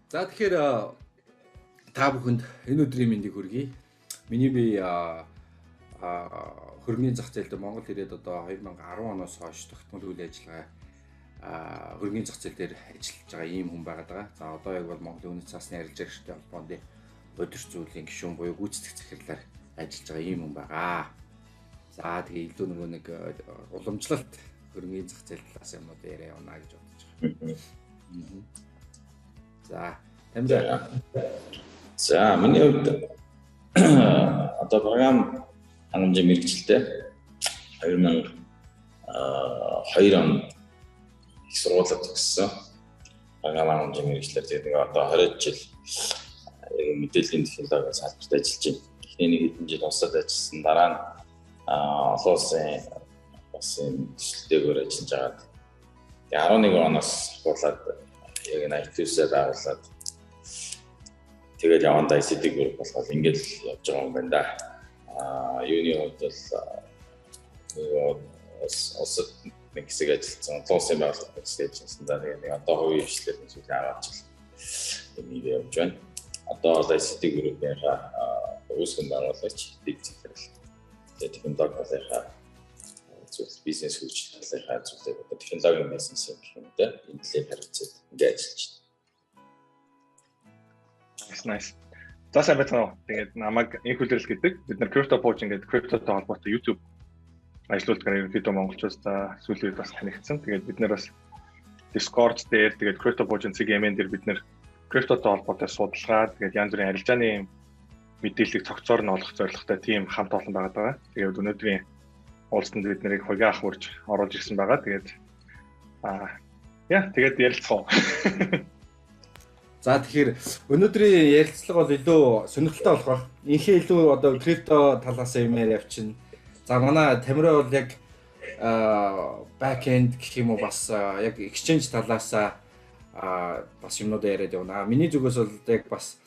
За, тэгэхээр та бүхэнд энэ өдрийн мэндийг хүргэе. Миний би хөрөнгөний зах зээлд Монгол ирээд одоо 2010 оноос хойш тогтмол үйл ажиллагаа хөрөнгөний зах зээл дээр ажиллаж байгаа ийм хүн байгаад байгаа. За, одоо яг бол Монголын үнэт цаасны арилжаагчдын холбооны удирч зүйлийн гишүүн буюу гүйцэтгэх захирлаар ажиллаж байгаа ийм хүн байгаа. За, тэгээ илүү нөгөө нэг уламжлалт хөрөнгөний зах зээл талаас юмнууд яриа явна гэж бодож байгаа. За, Тамираа. За, миний хувьд одоо програм хангамжийн мэргэжилтэй 2002 онд их сургуулиуд төгссөн. Програм хангамжийн мэргэжлээр тэгээд нэг одоо 20 жил яг мэдээллийн технологийн салбарт ажиллаж байна. Эхний нэг хэдэн жил улсад ажилласан, дараа нь олон улсын бас юм төсөлтэйгээр ажиллаж байгаад 11 оноос хуулаад яг энэ IT-сээ байгуулад, тэгээд явандаа ICT group болгоод ингээд л явж байгаа юм байна да. Юуны хувьд бол нөгөө улсад нэг хэсэг ажилласан, олон улсын байгууллага нэг хэсэг ажилласан да. Тэгээд нэг одоо хувийн хвшлээр нэг сүүлийн 10 жил энийг явж байна. Одоо бол ICT group-ийнхаа үүсгэн байгуулагч, дэг захирал. Тэгээд технологи талынхаа зүйл, бизнес хөгжил талынхаа зүйлийг, одоо технологийн бизнес юм гэх юм те, энэ талыг харилцаад ингээд ажиллаж байна. Nice, nice. За, сайн байцгаана уу. Тэгээд намайг Инх Үлрэл гэдэг. Бид нар Crypto Poach ингээд криптотой холбоотой YouTube ажиллаулдаг, ерөнхийдөө монголчууд за сүүлийн үед бас танигдсан. Тэгээд бид нар бас Discord дээр, тэгээд Crypto Poach CGM дээр бид нар криптотой холбоотой судалгаа, тэгээд янз бүрийн арилжааны мэдээллийг цогцоор нь олох зорилготой тийм хамт олон байгаад байгаа. Тэгээд өнөөдрийн уулзалтанд бид нарыг Хугаа ах урьж оруулж ирсэн байгаа. Тэгээд яа, тэгээд ярилцгаа. За, тэгэхээр өнөөдрийн ярилцлага бол илүү сонирхолтой болох байх. Инхээ илүү одоо крипто талаас юм яриа явчихна. За, манай Тамираа бол яг back end гэх юм уу, бас яг exchange талаас бас юмнуудаа яриад явна. Миний зүгээс бол яг бас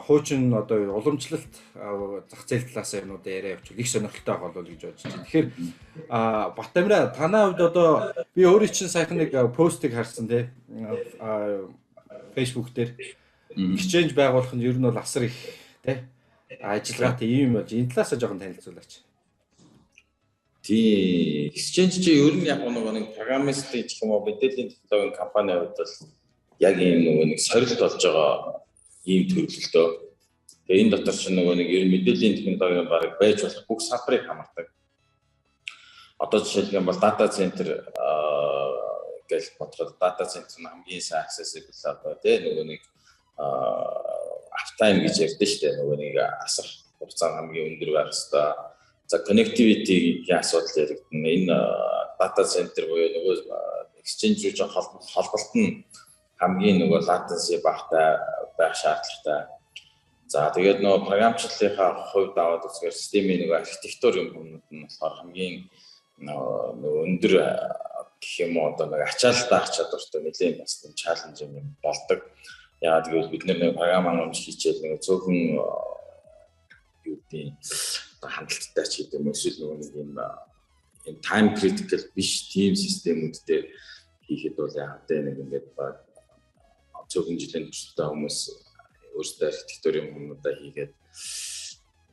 хуучин одоо уламжлалт зах зээл талаас юмнуудаа яриа явуул их сонирхолтой байх болов гэж бодож байна. Тэгэхээр Баттамираа, танай хувьд одоо би өөрийн чинь саяхан нэг постыг харсан, тий, Facebook дээр exchange байгуулах нь ер нь бол асар их, тий, ажиллагаатай юм болж, энэ талаасаа жоохон танилцуулаач. Тий, exchange чи ер нь яг нөгөө нэг программистын ч юм уу, мэдээллийн технологийн компани хувьд бол яг ийм нөгөө нэг сорилт болж байгаа ийм төрөлтөө. Тэгээ энэ дотор чинь нөгөө нэг ер нь мэдээллийн технологийн баг байж болох бүх салбарыг хамардаг. Одоо жишээлх юм бол data center гэж бодоход data center нь хамгийн сайн accessible, одоо тий, нөгөө нэг uptime гэж ярьдэн шүү дээ. Нөгөө нэг асах хугацаа хамгийн өндөр байх хэвээр. За, connectivity-гийн асуудал яригдана. Энэ data center буюу нөгөө exchange руу чинь холболт нь хамгийн нөгөө latency багатай байх шаардлагатай. За, тэгээд нөгөө програмчлалынхаа хувьд аваад үзэхээр системийн нөгөө архитектур юм юмнууд нь болохоор хамгийн нөгөө өндөр гэх юм уу, одоо нэг ачаалал даах чадвартай нэлээд бас тийм challenge юм болдог. Яагаад гэвэл бид нэг програм хангамж хийчихэл нэг цөөхөн юу гэдэг одоо хандалттай ч гэдэг юм, эсвэл нөгөө нэг юм time critical биш тийм системүүд дээр хийхэд бол яг нэг ингээд баг цөөхөн жилийн туршилтаа хүмүүс өөрсдөө архитектурын юмнуудаа хийгээд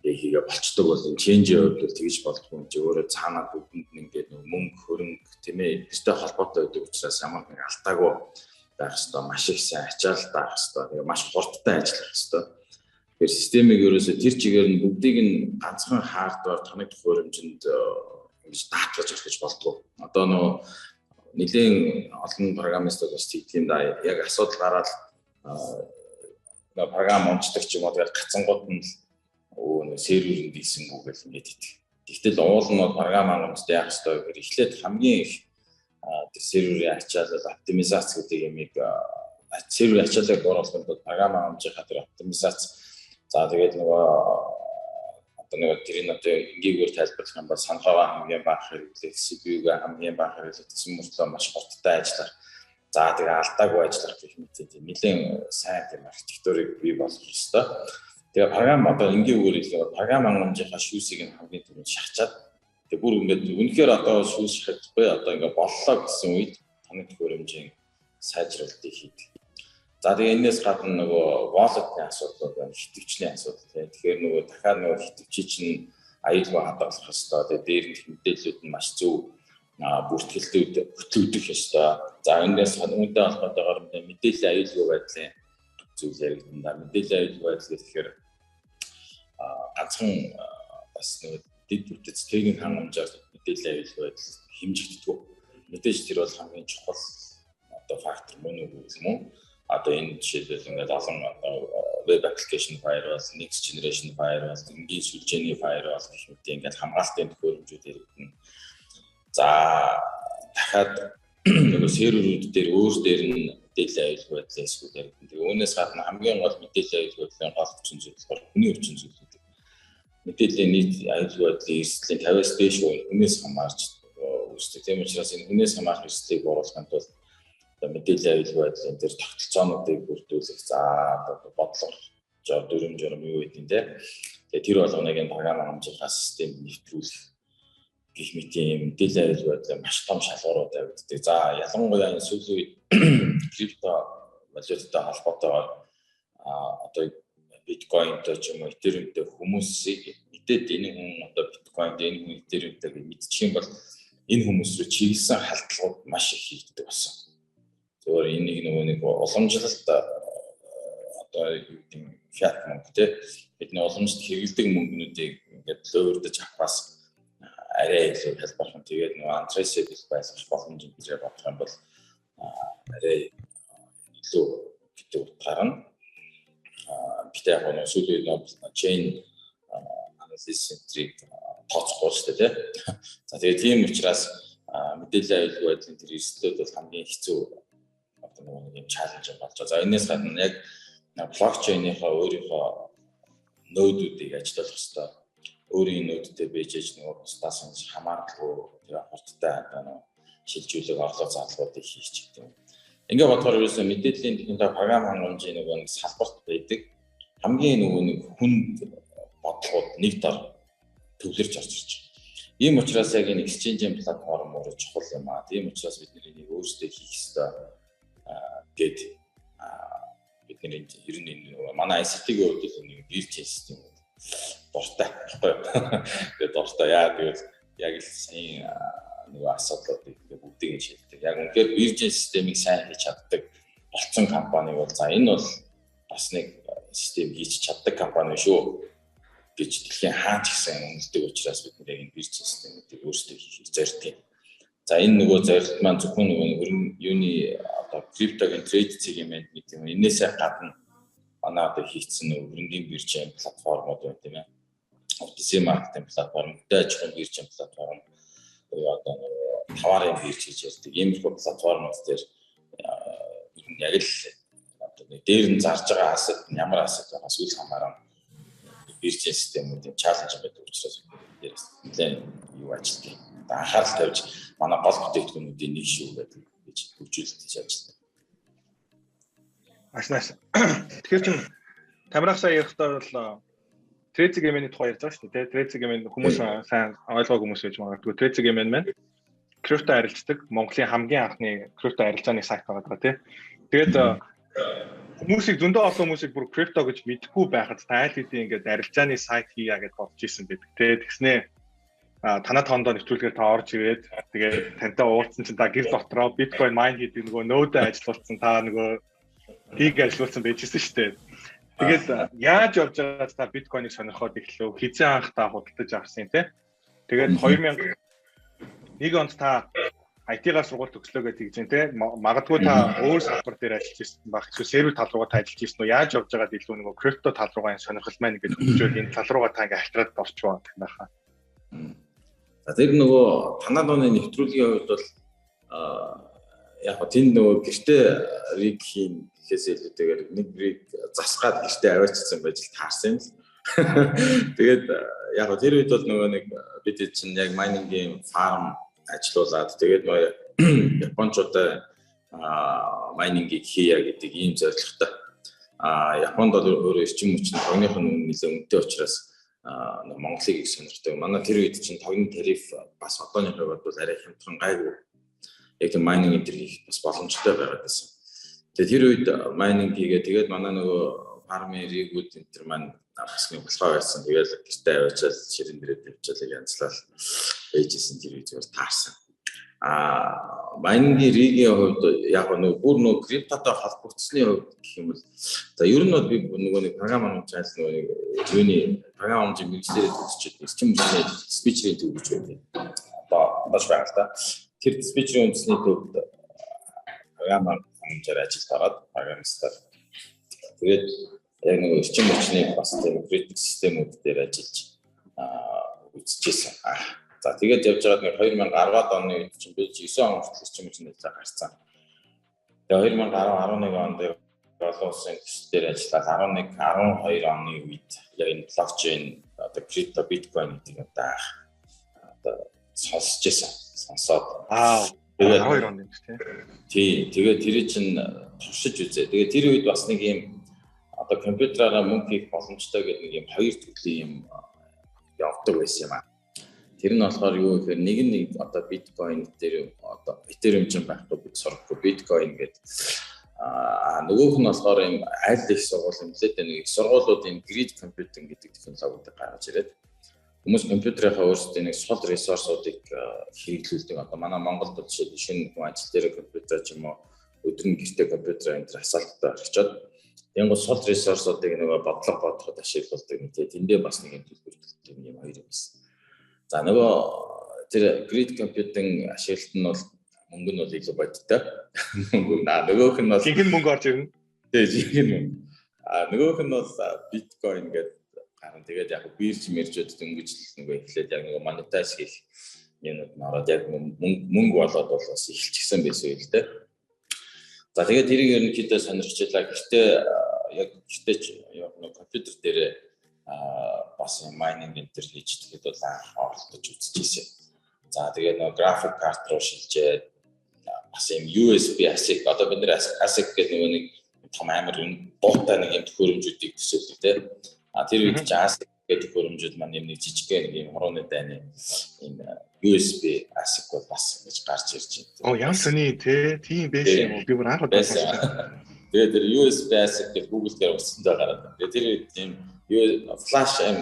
хийгээ болчдөг бол энэ change-ийн хувьд бол тэгж болдгоо юм чи өөрөө цаанаа бүгдэнд нь ингээд нэг мөнгө хөрөнгө, тийм ээ, эдгэртэй холбоотой байдаг учраас ямар нэг алдаагүй байх хэвээр, маш их сайн ачаалал даах хэвээр, тэгээ маш хурдтай ажиллах хэвээр. Тэгэхээр системийг ерөөсөө тэр чигээр нь бүгдийг нь ганцхан hardware, тоног төхөөрөмжөнд ингэж даатгаж орхиж болдгоо. Одоо нөгөө нэлийн олон программистууд бас тэгдэг юм да. Яг асуудал гараад нөгөө програм унцдаг ч юм уу, тэгэл гацангууд нь өө нэг серверэнд ийсэнгүү гэл ингэж итгэв. Тэгтэл уул нь бол програм хангамжтай яах ёстой гэхээр эхлээд хамгийн их тэр серверийн ачаалал, оптимизац гэдэг юмыг, серверийн ачааллыг бууруулахын тулд програм хангамжийнхаа тэр оптимизац, за, тэгээд нөгөө одоо нэг тэрийг одоо энгийгээр тайлбарлах юм бол сонхоогоо хамгийн бага хэрэглэх, CPU-гээ хамгийн бага хэрэглэх гэсэн мөртлөө маш хурдтай ажиллах. За, тэгээ алдаагүй ажиллах гэх мэт тийм нэлээд сайн тийм архитектурыг бий болгох ёстой. Тэгээ програм, одоо энгийн үгээр хэлэхээр програм хангамжийнхаа шүүсийг нь хамгийн түрүүнд шахачаад, тэгээ бүр ингээд үнэхээр одоо шүүс шахахгүй, одоо ингээд боллоо гэсэн үед тоног төхөөрөмжийн сайжруулалтыг хийдэг. За тэгээ энэс гадна нөгөө wallet-ны асуудал байна, хитвчлийн асуудал тийм. Тэгэхээр нөгөө дахиад нөгөө хитвчий чинь аюулгүй хадгалах ёстой. Тэгээ дээр нь мэдээллүүд нь маш зөв бүртгэлүүд хөтлөгдөх ёстой. За энэс үүнтэй холбоотойгоор мэдээллийн аюулгүй байдлын зүйл яригдана. Мэдээллийн аюулгүй байдал гэхээр ганцхан бас нөгөө дэд бүтэц техник хангамжаар мэдээллийн аюулгүй байдал хэмжигддэг. Мэдээж тэр бол хамгийн чухал одоо фактор мөн үү юм уу? Одоо энэ жишээлбэл ингээд олон одоо web application firewall, next generation firewall, энгийн сүлжээний firewall гэх мэт ингээд хамгаалтын төхөөрөмжүүд яригдана. За дахиад нөгөө серверүүд дээр өөр дээр нь мэдээллийн аюулгүй байдлын хэсгүүд яригдана. Тэгээ үүнээс гадна хамгийн гол мэдээллийн аюулгүй байдлын гол хүчин зүйл болохоор хүний хүчин зүйл гэдэг. Мэдээллийн нийт аюулгүй байдлын эрсдлийн 50-аас дээш хүнээс хамаарч үүсдэг. Тийм учраас энэ хүнээс хамаарах эрсдлийг бууруулахын тулд одоо мэдээллийн аюулгүй байдлын тэр тогтолцоонуудыг бүрдүүлэх, за одоо бодлого жор дүрэм журам юу гэдэг нь те. Тэгээ тэр болгоныг энэ програм хангамжийнхаа системд нэвтрүүлэх гэх мэт юм мэдээллийн аюулгүй байдлын маш том шалгуурууд тавигддаг. За ялангуяа энэ сүүлийн үед крипто валюттай холбоотойгоор одоо биткойнтой ч юм уу этериумтэй хүмүүсийг мэдээд энэ хүн одоо биткойнд, энэ хүн этериумтэй гэж мэдчих юм бол энэ хүмүүс рүү чиглэсэн халдлагууд маш их хийгддэг болсон. Зөвхөн энийг нөгөө нэг уламжлалт одоо юу гэдэг нь фиат мөнгө те бидний уламжлалт хэрэглэдэг мөнгнүүдийг ингээд луурдаж авахаас арай илүү хялбархан. Тэгээд нөгөө untraceable байлгах боломж энэ бодох юм бол арай илүү гэдэг утгаар нь бид яг нөгөө сүүлийн chain analysis center-ийг тооцохгүй шүү дээ тий. За тэгээд тийм учраас мэдээллийн аюулгүй байдлын тэр эрсдлүүд бол хамгийн хэцүү одоо нөгөө нэг юм challenge болж байгаа. За энэс гадна яг блокчейнийхаа өөрийнхөө node-үүдийг ажиллуулах хэрэгтэй. Өөрийн node-тэй байж ээж нөгөө бусдаас хамааралгүй тэр хурдтай одоо нөгөө шилжүүлэг орлого задлуудыг хийх ч гэдэг юм. Ингээ бодохоор ерөөсөө мэдээллийн технологи програм хангамжийн нөгөө нэг салбарт байдаг хамгийн нөгөө нэг хүнд бодлогууд нэг дор төвлөрч орж ирж байгаа. Ийм учраас яг энэ exchange-ийн платформ өөрөө чухал юм аа. Тийм учраас бид нэр энийг өөрсдөө хийх ёстой гэд бид нэр ер нь энэ манай ICT-ийн хувьд л нэг биржийн систем дуртай байхгүй юу. Тэгээд дуртай яа гэвэл яг л сайн нөгөө асуудлуудыг бүгдийг нь шийддэг. Яг үнэхээр биржийн системийг сайн хийж чаддаг болцсон компани бол за энэ бол бас нэг систем хийж чаддаг компани шүү гэж дэлхийн хаач гэсэн үнэлдэг учраас бид нэр яг энэ биржийн системүүдийг өөрсдөө хийх зорилттой. За энэ нөгөө зорилт маань зөвхөн нөгөө хөрөнгө юуны одоо криптогийн трейд цэг юм байна гэдэг юм. Энээсээ гадна манай одоо хийгдсэн нөгөө хөрөнгөний биржийн платформуд байна тийм ээ. OTC маркетинг платформ, хөдөө аж ахуйн биржийн платформ, одоо нөгөө товарын бирж гэж ярьдаг. Иймэрхүү платформуд дээр яг л одоо нэг дээр нь зарж байгаа asset нь ямар asset байгаас үл хамааран биржийн системүүд юм challenge байдаг учраас дээрээс нэлээд юу ажилтдаг. Анхаарал тавьж манай гол бүтээгдэхүүнүүдийн нэг шүү гэдэг гэж хөгжүүлэлт хийж ажилладаг. Маш nice. Тэгэхээр чин Тамирах сая ярихдаа бол Трециг MN-ийн тухай ярьж байгаа шүү дээ. Трециг MN хүмүүс сайн ойлгоогүй хүмүүс байж магадгүй. Трециг MN маань крипто арилждаг Монголын хамгийн анхны крипто арилжааны сайт байгаа даа тий. Тэгээд хүмүүсийг зөндөө олон хүмүүсийг бүр крипто гэж мэдэхгүй байхад та аль хэдийн ингээд арилжааны сайт хийя гэж бодож исэн байдаг тий. Тэгснээ танаа тоондоо нэвтрүүлгээр та орж ирээд тэгээд тантай уулзсан чинь та гэр дотроо биткойн майн хийдэг нөгөө нөөдөө ажилуулсан та нөгөө хийг ажилуулсан байж ирсэн шүү дээ. Тэгээд яаж явж байгаа та биткойныг сонирхоод эхлэв? Хизээ анх та худалдаж авсан тий. Тэгээд 2001 онд та IT-гаар сургууль төгслөө гэж тэгж байна тий. Магадгүй та өөр салбар дээр ажиллаж ирсэн байх. Эсвэл сервер тал руугаа та ажиллаж ирсэн үү? Яаж явж байгаад илүү нөгөө крипто тал руугаа энэ сонирхол маань ингэж хөгжөөд энэ тал руугаа та ингэ халтраад орчвоо гэх байхаа. За тэр нөгөө танаа дууны нэвтрүүлгийн хувьд бол яг гоо тэнд нөгөө гэртээ риг хийн гэхээс илүүтэйгээр нэг риг засгаад гэртээ аваачсан байж л таарсан юм л. Тэгээд яг гоо тэр үед бол нөгөө нэг бид чинь яг майнингийн фарм ажилуулад тэгээд нөгөө японочдод майнингийг хийя гэдэг ийм зорилготой. Японд бол өөрөө эрчим хүчин тогных нь нэлээд үнэтэй учраас Монголыг их сонирхдаг. Манай тэр үед чинь тогны тариф бас одооныхыг бодвол арай хямдхан гайгүй. Яг тийм майнинг энэ төр хийх бас боломжтой байгаад байсан. Тэгээд тэр үед майнинг хийгээ тэгээд манай нөгөө фармын ригүүд энэ төр маань бас нэг болохоо байсан. Тэгээд гэртээ аваачаал ширэн дээрээ тавьчаал янзлал ээжсэн тэр үе зүгээр таарсан. Майнингийн ригийн хувьд яг нөгөө бүр нөгөө криптотой холбогдсны хувьд гэх юм бол за ер нь бол би нөгөө нэг програм хангамж нөгөө нэг юуны програм хангамжийн мэргэжлээрээ төгсчихэд эрчим хүчний диспетчерийн төв гэж байдаг. Одоо одоош байгаа л да. Тэр диспетчерийн үндэсний төвд програм хангамжаар ажилд ороод программистаар тэгээд яг нөгөө эрчим хүчний бас тийм критик системүүд дээр ажиллаж үзчихсэн. За тэгээд явж байгаад нэг 2010-ад оны үед чинь би 9 он хүртэл эрчим хүчний ажиллаа гарсан. Тэгээд 2010 11 онд олон улсын төсөл дээр ажиллаад 11 12 оны үед яг энэ блокчейн одоо крипто биткойн гэдэг одоо одоо сонсч байсан. Сонсоод тэгээд 12 онд юм шүү дээ. Тий, тэгээд тэр чинь туршиж үзээ. Тэгээд тэр үед бас нэг юм одоо компьютераараа мөнгө хийх боломжтой гэдэг нэг юм хоёр төрлийн юм явдаг байсан юм аа. Тэр нь болохоор юу гэхээр нэг нь нэг одоо биткойн дээр одоо Ethereum ч байхгүй бид сурахгүй биткойн гэдэг нөгөөх нь болохоор юм аль их сургууль юм лээ дээ нэг их сургуулиуд юм grid computing гэдэг технологиудыг гаргаж ирээд хүмүүс компьютерийнхаа өөрсдийн нэг сул ресурсуудыг хэрэглүүлдэг. Одоо манай Монголд жишээ нь шинэ хүн ажил дээр компьютер ч юм уу өдөр нь гэртээ компьютер энэ төр асаалттай орчоод тэнгуү сул ресурсуудыг нөгөө бодлого бодоход ашигладаг. Тэндээ бас нэг юм төлбөр төлдөг юм хоёр юм байсан. За нөгөө тэр grid computing ашиглалт нь бол мөнгө нь бол илүү бодиттой. Мөнгө нөгөөх нь бол жинхэнэ мөнгө орж ирнэ. Тий, жинхэнэ мөнгө. Нөгөөх нь бол биткойн гэдэг гарна. Тэгээд яг бирж мэржүүд дөнгөж нөгөө эхлээд яг нөгөө монетайз хийх юмнууд нь ороод яг мөнгө болоод бол бас эхэлчихсэн байсан юм л дээ. За тэгээд тэрийг ерөнхийдөө сонирхчихлаа. Гэхдээ яг гэхдээ ч яг нөгөө компьютер дээрээ бас майнинг энэ төр хийж тэгэхэд бол анх оролдож үзчихсэн. За тэгээд нөгөө график карт руу шилжээд бас юм USB ASIC одоо бид нэр ASIC гэдэг нөгөө нэг том амар дуутай нэг юм төхөөрөмжүүдийг төсөөлдөг тийм. Тэр үед чинь ASIC гэдэг төхөөрөмжүүд маань юм нэг жижигхэн нэг юм хурууны дайны юм USB ASIC бол бас ингэж гарч ирж байна. Оо ямар сони те тийм байсан юм уу? Би бүр анх удаа сонссон. Тэгээд тэр USB ASIC гэж Google дээр утсандаа гараад байна. Тэгээд тэр үед юм флаш юм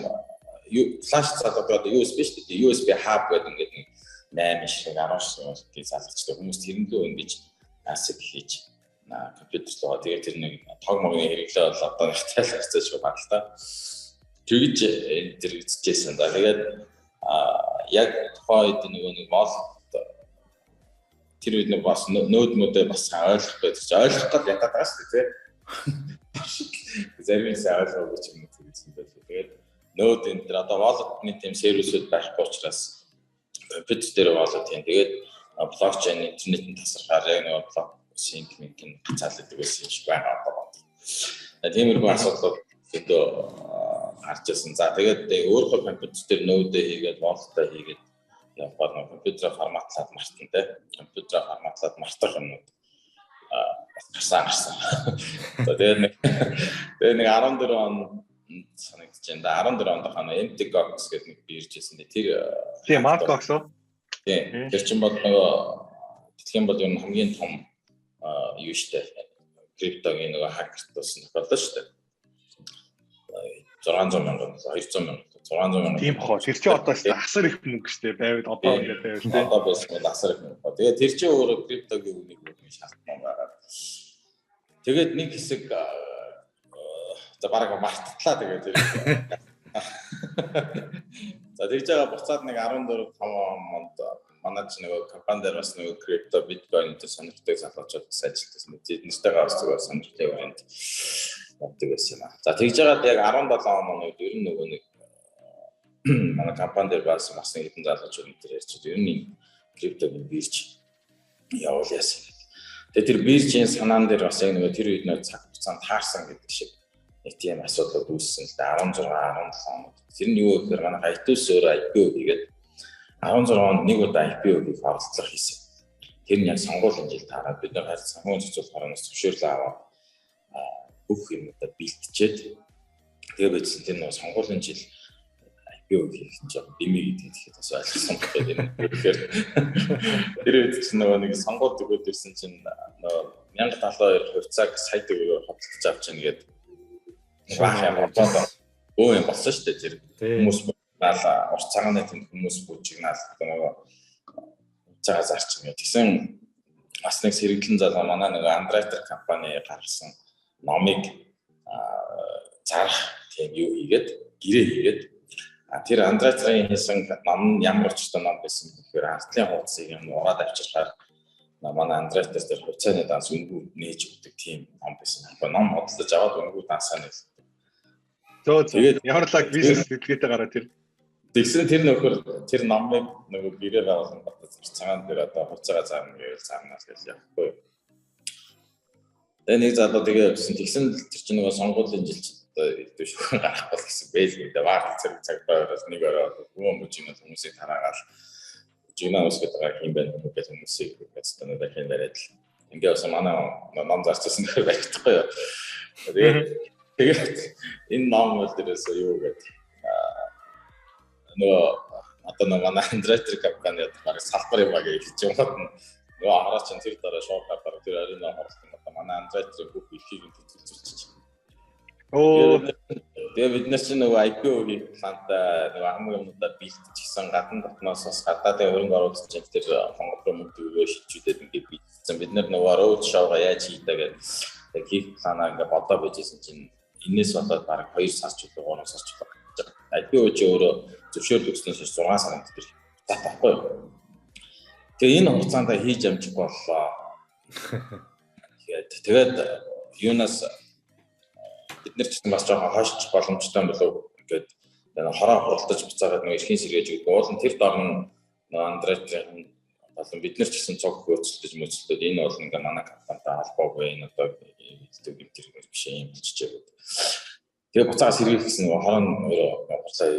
флаш залгаад одоо USB шүү дээ. USB hub гэдэг ингээд нэг 8 шиг 10 шиг залгачдаг. Хүмүүс тэрэн лөө ингэж ASIC хийж компьютер руу тэгээд тэр нэг тог могны хэрэглээ бол одоо нэг тайлбарцаж байна л та. Тэгж энэ төр үзчихсэн да. Тэгээд яг тухайн үед нөгөө нэг wallet тэр үед нэг бас нөөд мөдөө бас ойлгохгүй гэж ойлгох гээд ятаад байгаа шүү дээ тий. Зарим нь сайн ойлгоогүй ч юм уу гэсэн байлээ. Тэгээд нөөд энэ төр одоо wallet-ны тийм сервисүүд байхгүй учраас компьютер дээр wallet тийм. Тэгээд блокчейн интернетийн тасархаар яг нөгөө блок sync мэнг гацаалдаг байсан юм шиг байгаа одоо бод. Тиймэрхүү асуудлууд зөндөө гарч ирсэн. За тэгээд өөрийнхөө компьютер дээр нөөдөө хийгээд wallet-аа хийгээд явахаар нөгөө компьютерээ форматлаад мартна те. Компьютерээ форматлаад мартах юмнууд бас гарсан. За тэгээд нэг 14 он санагдаж байна да. 14 онд хана Mt. Gox гэдэг нэг бирж байсан. Тэр тийм Mt. Gox уу? Тийм. Тэр чинь бол нөгөө дэлхийн бол ер нь хамгийн том юу штэ. Криптогийн нөгөө хакертуулсан тохиолдол штэ. 600 мянган, 200 мянган, 600 мянган. Тийм хоо. Тэр чинь одоо штэ асар их мөнгө штэ. Байвал одоо ингээд байвал тийм. Одоо байсан бол асар их мөнгө. Тэгээд тэр чинь өөрөө криптогийн үнийг үнийг шалтгаан байгаа. Тэгээд нэг хэсэг за бараг марттлаа тэгээд тэр. За тэгж байгаа буцаад нэг 14 5 онд манай ч нөгөө компани дээр бас нөгөө крипто биткойн энэ сонирхдаг залуучууд бас ажилласан. Тэд нэртэйгээ бас зүгээр сонирхлын өрөөнд явдаг байсан юм аа. За тэгж байгаад яг 17 он үед ер нь нөгөө нэг манай компани дээр бас нэг хэдэн залуучууд энэ төр ярьчихад ер нь энэ криптогийн бирж явуулъяасан. Тэгээ тэр биржийн санаан дээр бас яг нөгөө тэр үед нөгөө цаг хугацаанд таарсан гэдэг шиг нэг тийм асуудал үүссэн л да. 16 17 онд. Тэр нь юу гэхээр манай iTunes өөрөө IPO хийгээд 16 онд нэг удаа IPO хийх оролдлого хийсэн. Тэр нь яг сонгуулийн жил таарад бид нар харин санхүүгийн зохицуулах хараанаас зөвшөөрлөө аваад бүх юмудаа бэлтжээд тэгээ байжсан. Тэр нэг сонгуулийн жил IPO хийх нь жоохон дэмий гэдгийг тэгэхэд бас ойлгосон байна. Тэгэхээр тэр үед чинь нөгөө нэг сонгуул төгөөд ирсэн чинь нөгөө 1072 хувьцааг сая төгрөгөөр худалдаж авч ийн гэдэг баах юм болоо. Өө юм болсон шүү дээ тэр хүмүүс буужигнаал урт цагааны тэнд хүмүүс буужигнаал нөгөө хувьцаагаа зарчихна. Тэгсэн бас нэг сэргэлэн залуу манай нэг Underwriter компани гаргасан номыг зарах тийм юу хийгээд гэрээ хийгээд тэр Underwriter-ийн хийсэн ном нь ямар учиртай ном байсан гэхээр артлын хуудсыг юм ураад авчирхаар манай Underwriter дээр хувьцааны данс үнэгүй нээж өгдөг тийм ном байсан. Ном худалдаж аваад үнэгүй дансаа нээлдэг. Зөө тэгээд ямар лаг бизнес сэтгэлгээтэй гараа тэр. Тэгсэн тэр нөхөр тэр номыг нөгөө гэрээ байгуулсан батал цагаан дээр одоо хувьцаагаа заана гэвэл заанаа гэж явахгүй. Тэгээ нэг залуу тэгээ явсан. Тэгсэн тэр чинь нөгөө сонгуулийн жил чинь одоо элдв шүхэн гарах бол гэсэн бэлгүй дээ. Баар зэрэг цагдаа байраас нэг орой бүүн бүжигнэл хүмүүсийг тараагаал жигнаа үсгээд байгаа юм байна гэж хүмүүсийг гэцтэнэ дахин бариад л ингээ явсан манай ном зарчсан нөхөр баригдахгүй юу. Тэгээд энэ ном бол дээрээс юу гэдэг нөгөө одоо нөгөө манай Underwriter компани баг салбар юм аа гэж хэлж байгаа юм. Нөгөө хараа чинь тэр дараа шок гараад тэр ариун хоролтон одоо манай Underwriter-ийн бүх эрхийг нь төлөвлөж. Оо тэгээ бид нар чинь нөгөө IPO-гийн плантай нөгөө хамгийн юмнуудаа бэлтчихсэн гадна дотноос бас гадаадын хөрөнгө оруулагч тэр Монгол руу мөнгө төгрөгөө шилжүүлээд ингээ бэлтсэн. Бид нар нөгөө road show-га яаж хийдэ гэдэг хийх планаа ингээ бодоо байжсэн чинь энэс болоод бараг 2 сар ч үлээ 3 сар ч үлээ гарч байгаа. IPO чи өөрөө зөвшөөрөл өгснөөс хойш 6 сарын дотор хугацаатай байхгүй юу? Тэгээ энэ хугацаанд хийж амжихгүй боллоо. Тэгээд юунаас бид нар ч гэсэн бас жоохон хойшчих боломжтой болов ингээд хороо хуралдаж буцаагаад нэг эрхийн сэргээж өгдөг. Уул нь тэр дор нь Underwriter-ийн болон бид нар ч гэсэн цог хөөцөлдөж мөцөлдөд энэ бол ингээ манай компанитай холбоогүй энэ одоо хэлдэг юм тэр биш юм болчихжээ гэдэг. Тэгээ буцаагаа сэргийлэх гэсэн нөгөө хороо өөрөө хурлаа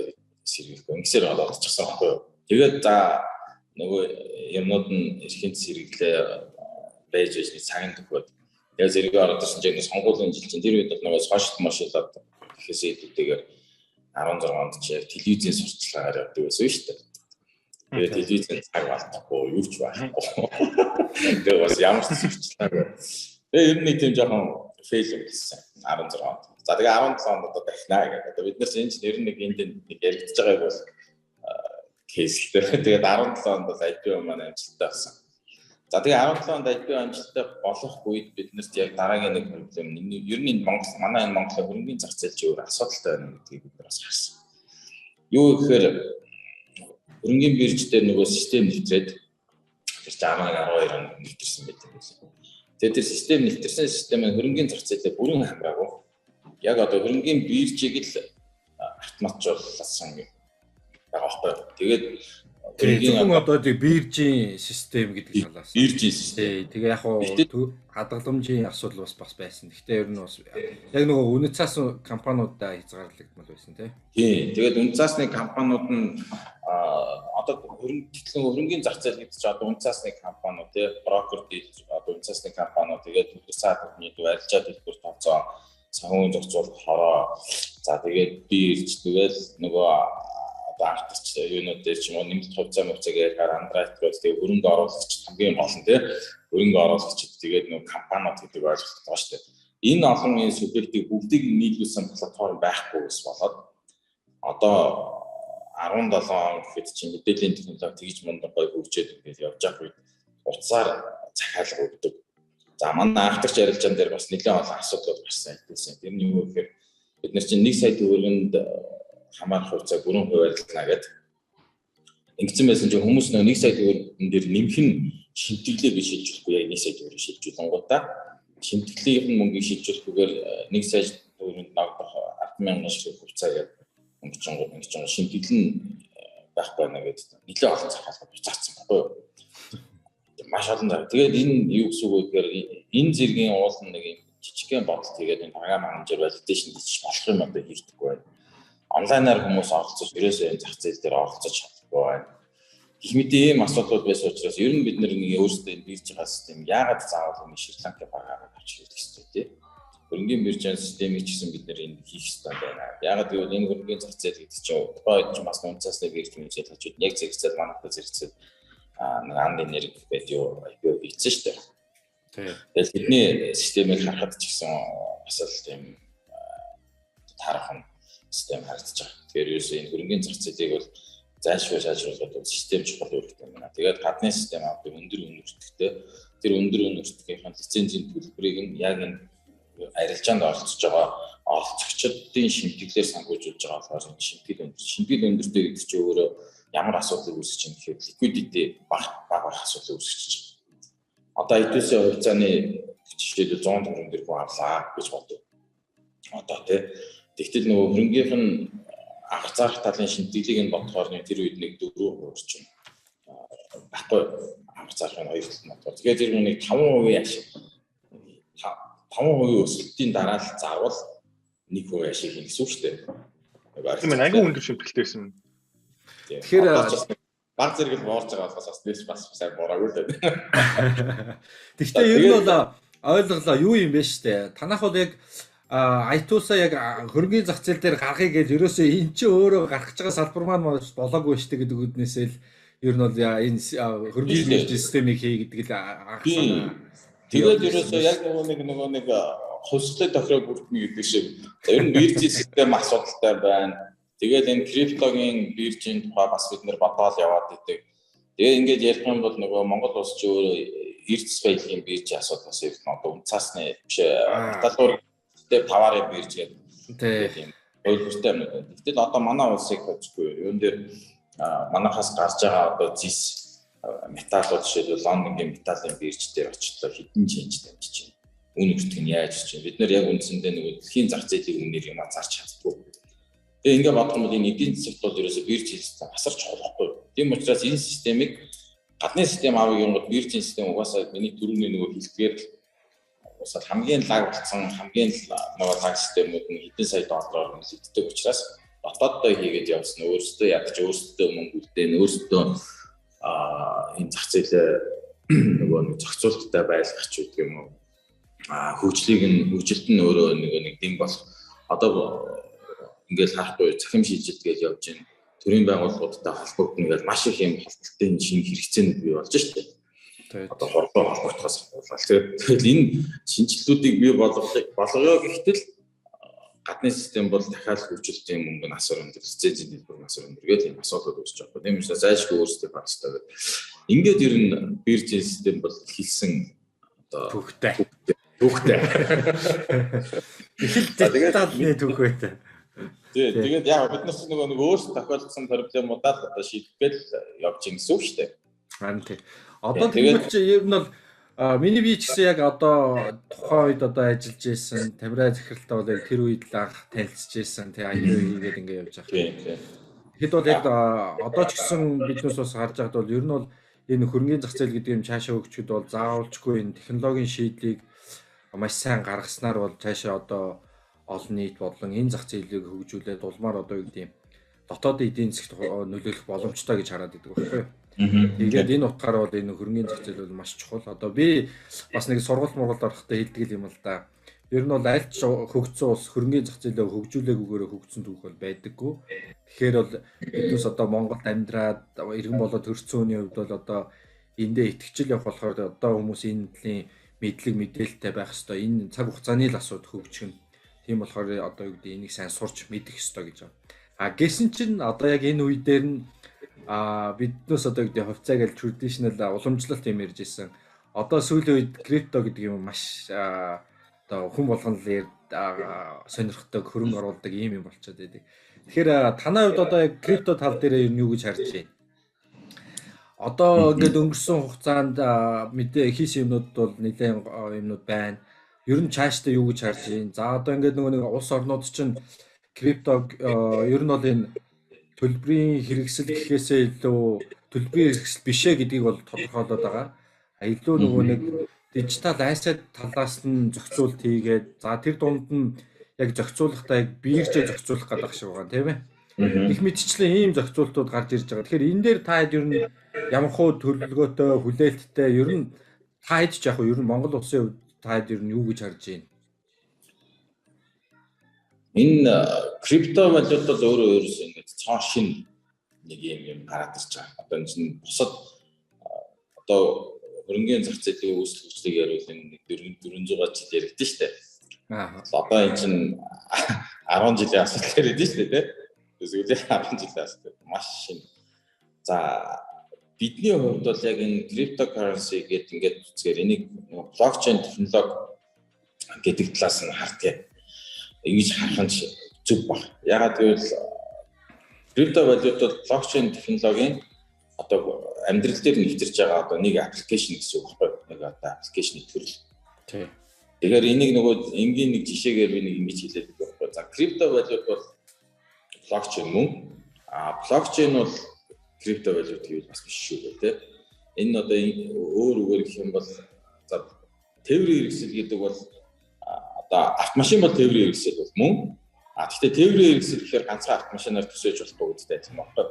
сэргийлэхгүй ингэсээр олчихсан байхгүй юу. Тэгээд за нөгөө юмнууд нь эрхийн сэргэлээ байж байж нэг цагийн төхөөд тэгээ зэрэг ороод ирсэн чинь сонгуулийн жил чинь тэр үед бол нөгөө сошиал мошиалаад гэхээсээ илүүтэйгээр 16 онд чи яг телевизийн сурталчилгаагаар явдаг байсан шүү дээ. Тэгээ телевизийн цаг алдахгүй юу ч байхгүй. Тэгээ бас ямар ч сурталчилгаагүй. Тэгээ ер нь нэг тийм жоохон фейл болсон 16 онд. За тэгээ 17 онд одоо дахнаа гэдэг. Одоо бид нар чинь энэ чинь ер нь нэг энд нэг яригдж байгааг бол кейс л дээ. Тэгээд 17 онд бол IPO маань амжилттай болсон. За тэгээ 17 онд IPO амжилттай болох үед биднэрт яг дараагийн нэг проблем ер нь энэ Монгол манай энэ Монголын хөрөнгөний зах зээл чи өөр асуудалтай байна гэдгийг бид нар бас харсан. Юу гэхээр хөрөнгөний бирж дээр нөгөө систем нэвтрээд тэр чинь 11 12 онд нэвтэрсэн байдаг юм байна. Тэгээд тэр систем нэвтэрсэн систем нь хөрөнгөний зах зээлээ бүрэн хамраагүй. Яг одоо хөрөнгөний биржийг л автоматжуулсан байгаа байхгүй юу. Тэгээд зөвхөн одоо тийм биржийн систем гэдэг талаас. Биржийн систем. Тэгээ яг хуу хадгаламжийн асуудал бас байсан. Гэхдээ ер нь бас яг нөгөө үнэт цаасан компаниудаа хязгаарлагдмал байсан тий. Тийм. Тэгээд үнэт цаасны компаниуд нь одоо хөрөнгөний зах зээл гэдэг чинь одоо үнэт цаасны компаниуд тий, брокер дийл одоо үнэт цаасны компаниуд тэгээд төлбөр цаа төвний арилжаа төлбөр тооцоо, санхүүгийн зохицуулалт хороо. За тэгээд бирж тэгэл нөгөө одоо артч юунууд дээр ч юм уу нэмэлт хувьцаа мөвцөг ярихаар Underwriter-ууд тэгээ хөрөнгө оруулагч хамгийн гол нь тий хөрөнгө оруулагчид тэгээд нөгөө компаниуд гэдэг ойлголт байгаа шүү дээ. Энэ олон энэ субъектийг бүгдийг нийлүүлсэн платформ байхгүй ус болоод одоо 17 он гэхэд чинь мэдээллийн технологи тэгж мундаг гоё хөгжөөд ингээд явж байгаа үед утсаар захиалга өгдөг. За манай анхдагч ярилцаан дээр бас нэлээд олон асуудлууд гарсан хэлсэн. Тэр нь юу гэхээр бид нар чинь 1 сая төгрөгөнд хамаарах хувьцаа бүрэн хуваарлана гэдэг. Ингэсэн байсан чинь хүмүүс нөө 1 сая төгрөгөн дээр нэмэх нь шимтгэлээ би шилжүүлэхгүй яг 1 сая төгрөг шилжүүлэнгуудаа шимтгэлийн мөнгийг шилжүүлэхгүйгээр 1 сая төгрөгөнд ногдох 10,000 ширхэг хувьцаа гэдэг өнгөчөнгөө шимтгэл нь байхгүй байна гэдэг нэлээд олон захиалга буцаацсан байхгүй юу. Маш олон зав. Тэгээд энэ юу гэсэн үг вэ гэхээр энэ зэргийн уулын нэг юм жижигхэн бодолт хийгээд энэ програм хангамжаар validation хийж болох юм одоо хийгдэхгүй байна. Онлайнаар хүмүүс оролцож ерөөсөө энэ зах зээл дээр оролцож чадахгүй байна. Гэх мэт ийм асуудлууд байсан учраас ер нь бид нэг өөрсдөө энэ бирж байгаа систем яагаад заавал энэ Шри Ланкын програмыг авч ирэх ёстой тий. Хөрөнгөний биржийн системийг ч гэсэн бид нэр энэ хийх ёстой байна. Яагаад гэвэл энэ хөрөнгөний зах зээл гэдэг чинь тухайн үед чинь бас үнцаасны бирж мэржэл хажууд яг зэрэгцэл манайхтай зэрэгцэл нэг анд энерги гэдэг юу IPO хийсэн шүү дээ. Тэгэл тэдний системийг харахад ч гэсэн бас л тийм таархан систем харагдаж байгаа. Тэгэхээр ерөөсөө энэ хөрөнгөний зах зээлийг бол зайлшгүй сайжруулахад бол систем чухал үүрэгтэй юм байна. Тэгээд гадны систем авдаг өндөр үн өртөгтэй. Тэр өндөр үн өртөгийнхээ лицензийн төлбөрийг нь яг энэ арилжаанд оролцож байгаа оролцогчдын шимтгэлээр санхүүжүүлж байгаа болохоор шимтгэл өндөр. Шимтгэл өндөртэй гэдэг чинь өөрөө ямар асуудлыг үүсгэж чинь гэхээр liquidity бага байх асуудлыг үүсгэж чинь. Одоо хэдүүлсэн хувьцааны жишээлбэл 100 төгрөг дээр хүн авлаа гэж бодъё. Одоо тий. Тэгтэл нөгөө хөрөнгийнх нь анх зарах талын шимтгэлийг нь бодохоор нэг тэр үед нэг 4% орчим байхгүй анх зарах нь хоёр талд нь бодохоор. Тэгэхээр тэр нэг 5% ашиг 5% өсөлтийн дараа л зарвал 1% ашиг хийнэ гэсэн үг шүү дээ. Тийм ээ, айгүй өндөр шимтгэлтэй байсан. Тэгэхээр баг зэрэг л буурч байгаа болохоос бас нээш бас сайн бураагүй л дээ. Тэгвэл ер нь бол ойлголоо юу юм бэ штэ. Танах бол яг iTunes-а яг хөрөнгөний зах зээл дээр гаргая гэж ерөөсөө эн чинь өөрөө гарах гэж байгаа салбар маань болоогүй штэ гэдэг үднээсээ л ер нь бол энэ хөрөнгөний системийг хий гэдэг л анх санаа. Тэгээд ерөөсөө яг нөгөө нэг хувьслыг тохироо бүрдэнэ гэдэг шиг. За ер нь биржийн систем асуудалтай байна. Тэгээд энэ криптогийн биржийн тухай бас бид нэр бодоол яваад идэг. Тэгээ ингээд ярих юм бол нөгөө Монгол улс чи өөрөө эрдэс баялагын биржийн асуудал бас ирнэ. Одоо үнцаасны биш металлург дээр таварын бирж гэдэг тийм ойлголттой юм байна. Гэтэл одоо манай улсыг хожихгүй. Юун дээр манайхаас гарч байгаа одоо зис металлууд жишээлбэл Лондонгийн металлын бирж дээр очлоо хэдэн ченж дамжиж байна. Үн өртөг нь яаж ч юм. Бид нэр яг үндсэндээ нөгөө дэлхийн зах зээлийн үнээр юм зарч чаддгүй. Тэгээ ингээ бодох юм бол энэ эдийн засагт бол ерөөсөө биржийн систем асар чухал байхгүй. Тийм учраас энэ системийг гадны систем авъя гингод биржийн систем угаасаа миний түрүүний нөгөө хэлдгээр угаасаа хамгийн лаг болсон хамгийн нөгөө лаг системүүд нь хэдэн сая доллараар үнэлэгддэг учраас дотооддоо хийгээд явсан өөрсдөө ядаж өөрсдөө мөнгө үлдээн өөрсдөө энэ зах зээлээ нөгөө нэг зохицуулттай байлгах ч гэдэг юм уу хөгжлийг нь хөгжилт нь өөрөө нэг дэм болох одоо ингээл харахгүй цахим шийдэлт гэж явж байна. Төрийн байгууллагуудтай холбогдно гэж маш их юм холболтын шинэ хэрэгцээнүүд бий болж штэ. Одоо хордоо холбогдохоос ахуулаад тэгэл энэ шинжилтүүдийг бий болгоё гэхтэл гадны систем бол дахиад хөгжилтийн мөнгө нь асар өндөр, лицензийн төлбөр нь асар өндөр гэдэг юм асуудал үүсэж байгаа. Тийм учраас зайлшгүй өөрсдөө байх хэрэгтэй гэдэг. Ингээд ер нь биржийн систем бол хэлсэн одоо түүхтэй. Түүхтэй. Их л детальны түүхтэй. Тий, тэгээд яг бид нар нөгөө нэг өөрсдөө тохиолдсон проблемуудаа л одоо шийдэх гээл явж гин гэсэн үг шүү дээ. Харин тий. Одоо тэгвэл чи ер нь бол миний би ч гэсэн яг одоо тухайн үед одоо ажиллаж исэн Тамираа захиралтай бол яг тэр үед л анх танилцж исэн тий аюу хийгээд ингээ явж байгаа. Тий, тий. Тэгэхэд бол яг одоо ч гэсэн биднээс бас харж байхад бол ер нь бол энэ хөрөнгөний зах зээл гэдэг юм цаашаа хөгжихэд бол заавалчгүй энэ технологийн шийдлийг маш сайн гаргаснаар бол цаашаа одоо олон нийт болон энэ зах зээлийг хөгжүүлээд улмаар одоо юу гэдэг юм дотоодын эдийн засгт нөлөөлөх боломжтой гэж хараад байдаг байхгүй юу. Тэгээд энэ утгаараа бол энэ хөрөнгөний зах зээл бол маш чухал. Одоо би бас нэг сургалт мургалд орохдоо хэлдэг юм л да. Ер нь бол аль ч хөгжсөн улс хөрөнгөний зах зээлээ хөгжүүлээгүйгээр хөгжсөн түүх бол байдаггүй. Тэгэхээр бол биднээс одоо Монголд амьдраад иргэн болоод төрсөн хүний хувьд бол одоо эндээ итгэжил явах болохоор одоо хүмүүс энэ төрлийн мэдлэг мэдээлэлтэй байх ёстой. Энэ цаг хугацааны л асуудал хөгжих нь. Тийм болохоор одоо юу гэдэг энийг сайн сурч мэдэх ёстой гэж байна. А гэсэн чинь одоо яг энэ үе дээр нь биднээс одоо гэдэг хувьцаа гэж traditional уламжлалт юм ярьж исэн. Одоо сүүлийн үед крипто гэдэг юм маш одоо хүн болгон л сонирхдаг, хөрөнгө оруулдаг ийм юм болчиход байдаг. Тэгэхээр танай хувьд одоо яг крипто тал дээр юу гэж харж байна? Одоо ингээд өнгөрсөн хугацаанд мэдээ хийсэн юмнууд бол нэлээд юмнууд байна. Ер нь цаашдаа юу гэж харж байна? За одоо ингээд нөгөө нэг улс орнууд чинь крипто ер нь бол энэ төлбөрийн хэрэгсэл гэхээсээ илүү төлбөрийн хэрэгсэл биш ээ гэдгийг бол тодорхойлоод байгаа. Илүү нөгөө нэг дижитал asset талаас нь зохицуулт хийгээд за тэр дунд нь яг зохицуулахдаа яг биржээ зохицуулах гэдэг шиг байгаа тийм ээ. Их мэдчлэн ийм зохицуултууд гарч ирж байгаа. Тэгэхээр энэ дээр та хэд ер нь ямар хуу төлөвлөгөөтэй, хүлээлттэй ер нь та хэд ч яг ер нь Монгол улсын хувьд та хэд ер нь юу гэж харж байна? Энэ крипто валют бол өөрөө өөрөөсөө ингээд цоо шин нэг юм гараад ирж байгаа. Одоо энэ чинь бусад одоо хөрөнгөний зах зээлийн үүсэл хөгжлийг яриул энэ нэг 400 жил яригдэн шүү дээ. Одоо энэ чинь 10 жилийн асуудал яриад шүү дээ, тий. Сүүлийн 10 жилийн асуудал маш шинэ. За бидний хувьд бол яг энэ cryptocurrency гэдэг ингээд үзгээр энийг блокчейн технологи гэдэг талаас нь харддаг. Ингэж харах нь зөв баг. Ягаад гэвэл криптовалют бол блокчейн технологийн одоо амьдрал дээр нэвтэрч байгаа одоо нэг аппликейшн гэсэн үг байхгүй юу? Нэг одоо аппликейшны төрөл. Тий. Тэгэхээр энийг нөгөө энгийн нэг жишээгээр би нэг ингэж хэлээд байдаг байхгүй юу? За криптовалют бол блокчейн мөн. А блокчейн бол криптовалют гэвэл бас биш шүү дээ, тий. Энэ одоо өөр үгээр гэх юм бол за тээврийн хэрэгсэл гэдэг бол одоо автомашин бол тээврийн хэрэгсэл бол мөн. А гэхдээ тээврийн хэрэгсэл гэхээр ганцхан автомашинаар төсөөж болохгүй гэдэгтэй адилхан байхгүй.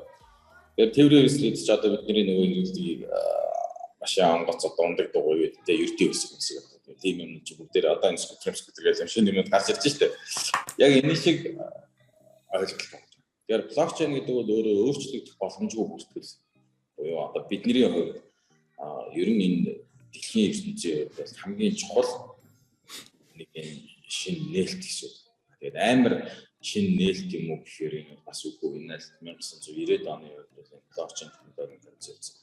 Тэгэхээр тээврийн хэрэгсэл гэдэг чинь одоо бидний нөгөө хэрэглэдэг машин онгоц одоо ундаг дугуй гэдэг те ердийн хэсэг хэсэг гэдэг. Тийм юм чи бүгдээр одоо энэ скутер гэж юм шинэ юмуд гарч ирж штэ. Яг энэ шиг ойлголт байна. Тэгэхээр блокчейн гэдэг бол өөрөө өөрчлөгдөх боломжгүй бүртгэл. Буюу одоо бидний хувьд ер нь энэ дэлхийн ертөнцийн хувьд бол хамгийн чухал нэг юм шинэ нээлт гэсэн үг. Тэгээд амар шинэ нээлт юм уу гэхээр энэ бас үгүй. Энэ 1990-ад оны үед бол энэ блокчейн технологийн концепц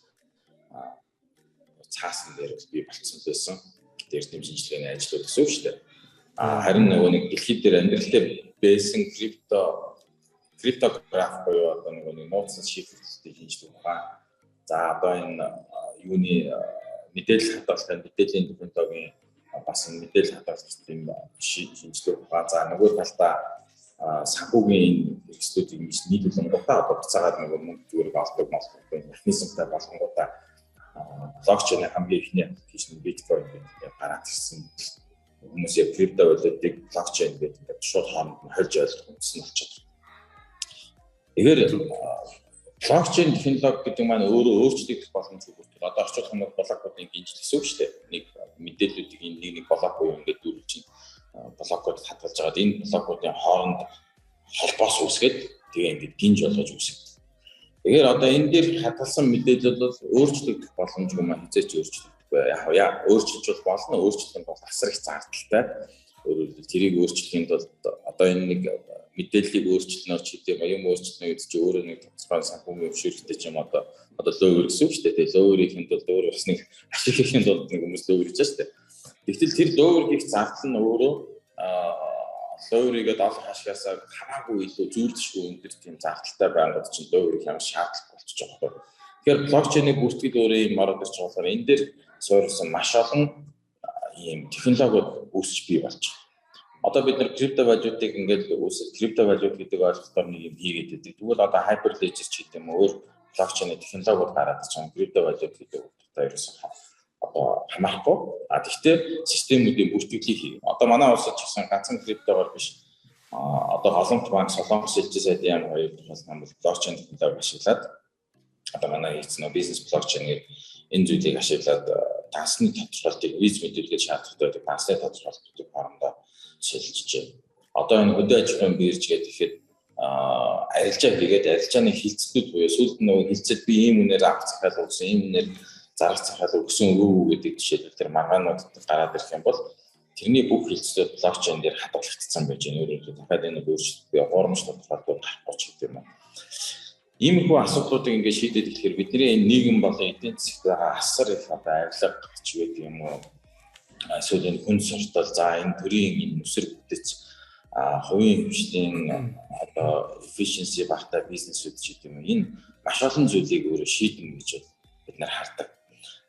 цаасан дээр бол бий болцсон байсан. Гэтэ эрдэм шинжилгээний ажлууд гэсэн үг шүү дээ. Харин нөгөө нэг дэлхийд дээр амьдрал дээр байсан криптограф буюу одоо нөгөө нэг нууцсан шифрлэлтийг шинжлэх ухаан. За одоо энэ юуны мэдээлэл хадгалалтын мэдээллийн технологийн бас энэ мэдээлэл хадгалах юм шинжлэх ухаан. За нөгөө талдаа санхүүгийн энэ хэрэгслүүдийг ингэж нийлүүлэнгуудаа одоо буцаагаад нөгөө мөнгө зүгээр олдог молдог механизмтай болгонгуудаа блокчейний хамгийн эхний аппликейшн биткойн гэдэг гараад ирсэн. Хүмүүс яг криптовалютыг блокчейн гэдэг ингээд шууд хооронд нь хольж ойлгох үндс нь болчиход. Тэгэхээр блокчейн технологи гэдэг маань өөрөө өөрчлөгдөх боломжгүй бүртгэл. Одоо орчуулах юм бол блокуудын гинжил гэсэн үг шүү дээ. Нэг мэдээллүүдийг энэ нэг блок буюу ингээд дүүрүүлж блокууд хадгалж байгаад энэ блокуудын хооронд холбоос үүсгээд тэгээ ингээд гинж болгож үүсгэдэг. Тэгэхээр одоо энэ дээр хадгалсан мэдээлэл бол өөрчлөгдөх боломжгүй маань хизээч өөрчлөгдөхгүй. Яг өөрчилж бол болно, өөрчлөх нь бол асар их зардалтай. Өөрөөр хэлбэл тэрийг өөрчлөхийн тулд одоо энэ нэг мэдээллийг өөрчлөнө ч гэдэг юм өөрчлөнө гэдэг чинь өөрөө нэг тодорхой санхүүгийн зөвшөөрөлтэй ч юм одоо лөөвөр гэсэн үг шүү дээ. Тэгээ лөөвөр хийхэд тулд өөрөө бас нэг ашиг хийхэд тулд нэг хүмүүс лөөвөр хийж шүү дээ. Тэгтэл тэр лөөвөр хийх зардал нь өөрөө лөөврийгээд олох ашигасаа хамаагүй илүү зүйрлэшгүй өндөр тийм зардалтай байнгут чинь лөөвөр хийх ямар шаардлага болчих жоох байхгүй. Тэгэхээр блокчейний бүртгэл өөрөө юм ороод ирж байгаа болохоор энэ дээр суурилсан маш олон ийм технологиуд үүсч бий болж байгаа. Одоо бид нар криптовалютыг ингээд үүсэл криптовалют гэдэг ойлголтоор нэг юм хийгээд байдаг. Тэгвэл одоо Hyperledger ч гэдэг юм өөр блокчейний технологиуд гараад ирж байгаа. Криптовалют гэдэг утгатай ерөөсөн одоо хамаарахгүй. А тэгвэл системүүдийн бүртгэлийг хийх. Одоо манай улсад ч гэсэн ганцхан криптогоор биш. Одоо Голомт банк, Солонгос элчин сайдын яам хоёр тохиолдолд бол блокчейн технологи ашиглаад одоо манай хийсэн нөө бизнес блокчейн гэдэг энэ зүйлийг ашиглаад дансны тодорхойлтыг виз мэдүүлгээд шаардлагатай байдаг дансны тодорхойлтуудыг хоорондоо шилжиж байна. Одоо энэ хөдөө аж ахуйн бирж гэдэг ихэд арилжаа хийгээд арилжааны хилцэлтүүд буюу сүүлд нөгөө хилцэл би ийм үнээр авах захиалга өгсөн, ийм үнээр зарах захиалга өгсөн өгөөгүй гэдэг жишээлбэл тэр маргаанууд гараад ирэх юм бол тэрний бүх хилцэлтүүд блокчейн дээр хадгалагдсан байж байна. Өөрөөр хэлбэл дахиад энэ өөрчлөлт гурамж тодорхойлтууд гарахгүй ч гэдэг юм уу. Иймэрхүү асуудлуудыг ингээд шийдээд ирэхээр бидний энэ нийгэм болон эдийн засагт байгаа асар их одоо авилга ч байдаг юм уу? Эсвэл энэ хүн суртал, за энэ төрийн энэ нүсэр бүтэц хувийн хвшлийн одоо efficiency багтаа бизнесүүд ч гэдэг юм уу? Энэ маш олон зүйлийг өөрөө шийднэ гэж бид нар хардаг.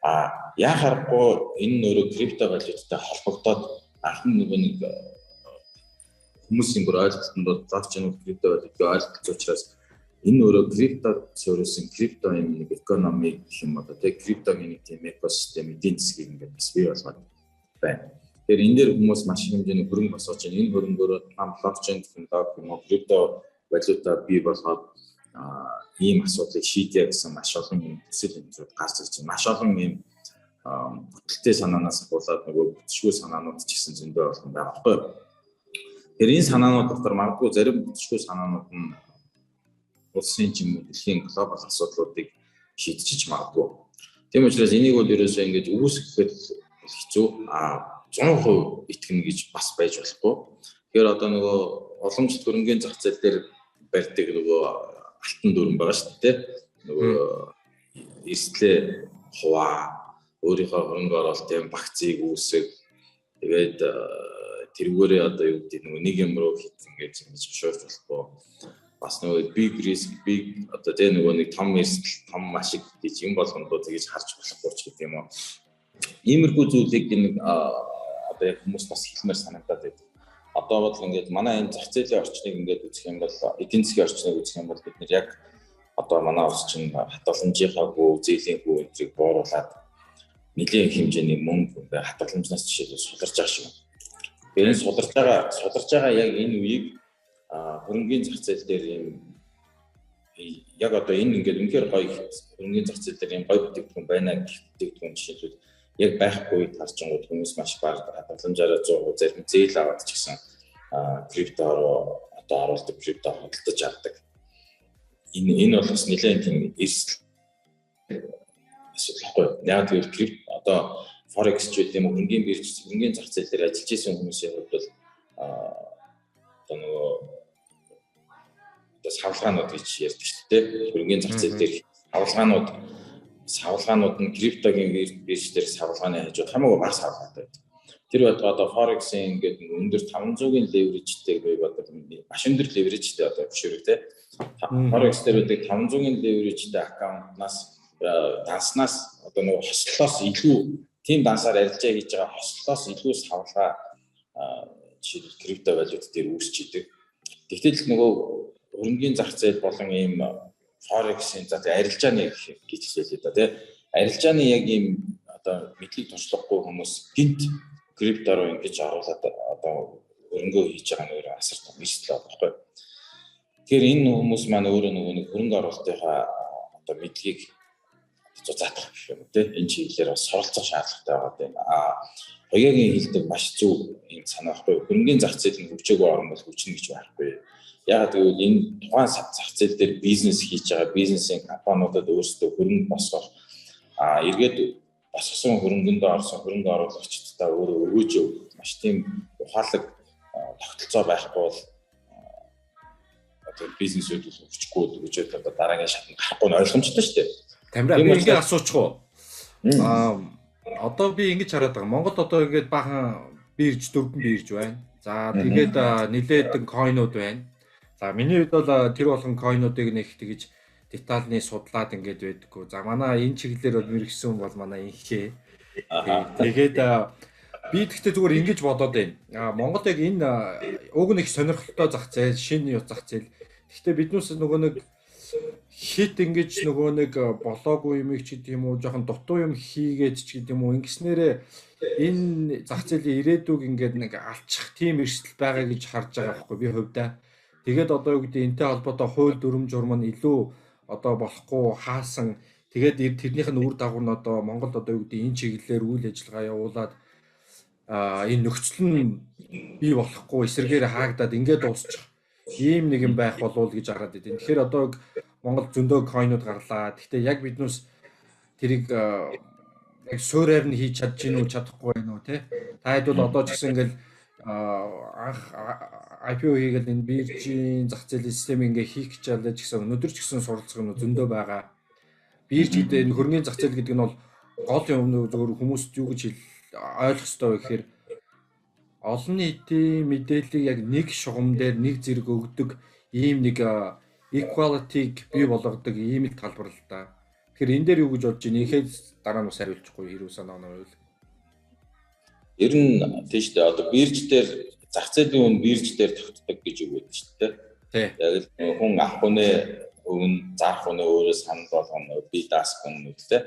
А яа харахгүй энэ нь өөрөө криптовалюттай холбогдоод анхны нөгөө нэг хүмүүсийн бүр ойлголтод бол блокчейн криптовалютыг ойлголцсон учраас энэ өөрөө крипто суурилсан крипто юм нэг экономи гэх юм одоо тэг криптогийн нэг тийм экосистем эдийн засгийг ингээд бас бий болгоод байна. Тэгэхээр энэ дээр хүмүүс маш их хэмжээний хөрөнгө босгож байна. Энэ хөрөнгөөрөө блокчейн технологи юм уу крипто валюта бий болгоод ийм асуудлыг шийдье гэсэн маш олон юм төсөл юмзууд гарч ирж байна. Маш олон юм бүтэлтэй санаанаас ахуулаад нөгөө бүтшгүй санаанууд ч гэсэн зөндөө олон байгаа байхгүй юу. Тэгэхээр энэ санаанууд дотор магадгүй зарим бүтшгүй санаанууд нь улсын ч юм уу дэлхийн глобал асуудлуудыг шийдчихэж магадгүй. Тийм учраас энийг бол ерөөсөө ингэж үүсгэхэд хэцүү. 100% итгэнэ гэж бас байж болохгүй. Тэгэхээр одоо нөгөө уламжлалт хөрөнгийн зах зээл дээр барьдаг нөгөө алтан дүрм байгаа шүү дээ. Нөгөө эрсдлээ хуваа, өөрийнхөө хөрөнгө оруулалтын багцыг үүсэг. Тэгээд тэрүүгээрээ одоо юу гэдэг нөгөө нэг юм руу хит ингэж ингэж шуурч болохгүй. Бас нөгөө big risk, big одоо тэ нөгөө нэг том эрсдэл, том ашиг гэж юм болгондоо тэгэж харж болохгүй ч гэдэг юм уу. Иймэрхүү зүйлийг нэг одоо яг хүмүүс бас хэлмээр санагдаад байдаг. Одоо бол ингээд манай энэ зах зээлийн орчныг ингээд үзэх юм бол эдийн засгийн орчныг үзэх юм бол бид нэр яг одоо манай улс чинь хадгаламжийнхаа хүү, зээлийн хүү энтрийг бууруулад нэлийн хэмжээний мөнгө ингээд хадгаламжнаас жишээлбэл суларч байгаа шиг. Тэгэхээр энэ суларч байгаа яг энэ үеийг хөрөнгийн зах зээл дээр юм яг одоо энэ ингээд үнэхээр гоё хөрөнгийн зах зээл дээр юм гоё бүтээгдэхүүн байна гэх бүтээгдэхүүн жишээлбэл яг байхгүй тарчингууд хүмүүс маш бага хадгаламжаараа 100% зарим зээл аваад ч гэсэн крипто руу одоо оруулдаг, крипто худалдаж авдаг. Энэ бол бас нэлээд тийм эрсдэл асуудал байхгүй юу? Яг гэвэл крипто одоо форекс ч гэдэг юм уу, хөрөнгийн бирж, хөрөнгийн зах зээл дээр ажиллаж исэн хүмүүсийн хувьд бол одоо нөгөө одоо савлгаанууд гэж ярьдаг шүү дээ. Хөрөнгийн зах зээл дээр савлгаанууд нь криптогийн бирж дээр савлгааны хажууд хамаагүй бага савлгаатай байдаг. Тэр байтугай одоо форексын ингээд өндөр 500-ийн leverage-тэй буюу одоо маш өндөр leverage-тэй одоо хөшөөрөг те. Форекс дээр байдаг 500-ийн leverage-тэй аккаунтнаас данснаас одоо нөгөө хослолоос илүү тийм дансаар арилжаа хийж байгаа хослолоос илүү савлгаа жишээлбэл крипто валют дээр үүсч идэг. Тэгтэл нөгөө хөрөнгийн зах зээл болон ийм форексын за арилжааны гэж хэлээ да тий. Арилжааны яг ийм одоо мэдлэг туршлагагүй хүмүүс гинт крипто руу ингэж оруулаад одоо хөрөнгөө хийж байгаа нь өөрөө асар том эрсдэл байгаа байхгүй. Тэгэхээр энэ хүмүүс маань өөрөө нөгөө нэг хөрөнгө оруулалтынхаа одоо мэдлэгийг заатах гэх юм тий. Энэ чиглэлээр бас суралцах шаардлагатай байгаа тийм. Хоёагийн хэлдэг маш зөв юм санаа байхгүй. Хөрөнгийн зах зээл нь хөгжөөгүй орн бол хөгжинэ гэж байхгүй. Яг гэвэл энэ тухайн зах зээл дээр бизнес хийж байгаа бизнесийн компаниудад өөрсдөө хөрөнгө босгох, эргээд босгосон хөрөнгөндөө орсон хөрөнгө оруулагчдаа өөрөө өгөөж өгөх маш тийм ухаалаг тогтолцоо байхгүй бол одоо бизнесүүд хөгжихгүй хөгжөөд одоо дараагийн шатнд гарахгүй нь ойлгомжтой шүү дээ. Тамираа би ингэ асуучих уу? Одоо би ингэж хараад байгаа. Монгол одоо ингээд баахан бирж, дөрвөн бирж байна. За тэгээд нилээдэн койнууд байна. За миний хувьд бол тэр болгон койнуудыг нэг тэгж детальны судлаад ингээд байдаггүй. За манай энэ чиглэлээр бол мэрэгсэн бол манай инхээ. Тэгээд би тэгтээ зүгээр ингэж бодоод байна. Монгол яг энэ уг нь их сонирхолтой зах зээл, шинэ зах зээл. Тэгтээ биднээс нөгөө нэг хит ингэж нөгөө нэг болоогүй юм их ч гэдэг юм уу, жоохон дутуу юм хийгээд ч гэдэг юм уу, ингэснээрээ энэ зах зээлийн ирээдүг ингээд нэг алчих тийм эрсдэл байгаа гэж харж байгаа байхгүй би хувьдаа. Тэгээд одоо юу гэдэг энтэй холбоотой хууль дүрм журм нь илүү одоо болохгүй хаасан. Тэгээд тэрнийх нь үр дагавар нь одоо Монголд одоо юу гэдэг энэ чиглэлээр үйл ажиллагаа явуулаад энэ нөхцөл нь бий болохгүй эсрэгээр хаагдаад ингээд дуусчих. Ийм нэг юм байх болов уу гэж хараад идэв. Тэгэхээр одоо Монгол зөндөө койнууд гарлаа. Гэхдээ яг биднээс тэрийг яг суураар нь хийж чадж гин үү чадахгүй байх уу те. Та хэд бол одоо ч гэсэн ингээл анх IPO хийгээл энэ биржийн зах зээлийн систем ингээ хийх гэж ялаа ч гэсэн өнөөдөр ч гэсэн суралцах юм зөндөө байгаа. Бирж гэдэг энэ хөрөнгөний зах зээл гэдэг нь бол гол юм зөвхөн хүмүүст юу гэж ойлгох ёстой вэ гэхээр олон нийтийн мэдээллийг яг нэг шугам дээр нэг зэрэг өгдөг ийм нэг equality-г бий болгодог ийм л талбар л да. Тэгэхээр энэ дээр юу гэж бодож байна? Инхээ дараа нь бас хариулчихгүй хэрүү санаа оноо. Ер нь тийм шүү дээ. Одоо бирж дээр зах зээлийн үн бирж дээр тогтдог гэж үг байдаг шүү дээ. Яг л хүн авах үнэ өгнө, зарах үнэ өөрөө санал болгоно, би даасх үнэ үү те.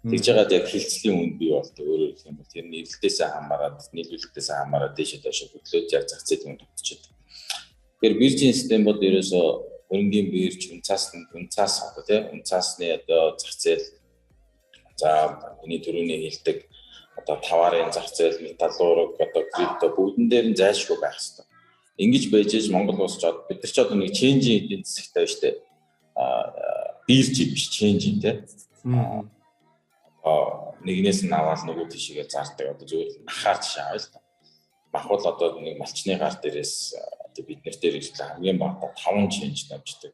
Тэгж яагаад яг хилцлийн үн бий болдог. Өөрөөр хэлэх юм бол тэр нь эрэлтээсээ хамаарат, нийлүүлэлтээсээ хамаарат дээшээ доошоо хөдлөөд яг зах зээлийн үн тогтчиход. Тэгэхээр биржийн систем бол ерөөсөө хөрөнгийн бирж, үнцаас одоо тий, үнцаасны одоо зах зээл, за миний түрүүний хэлдэг одоо товарын зах зээл, металлург, одоо крипто бүгдэн дээр нь зайлшгүй байх хэрэгтэй. Ингэж байж ээж Монгол улс ч бид нар ч одоо нэг ченжийн эдийн засагтай байна шүү дээ. Бирж биш ченжийн тий. Нэгнээс нь аваад нөгөө тийшээгээ зардаг. Одоо зүгээр махаар жишээ авъя л та. Мах бол одоо нэг малчны гар дээрээс одоо бид нар дээр ирсэн хамгийн багадаа 5 change дамждаг.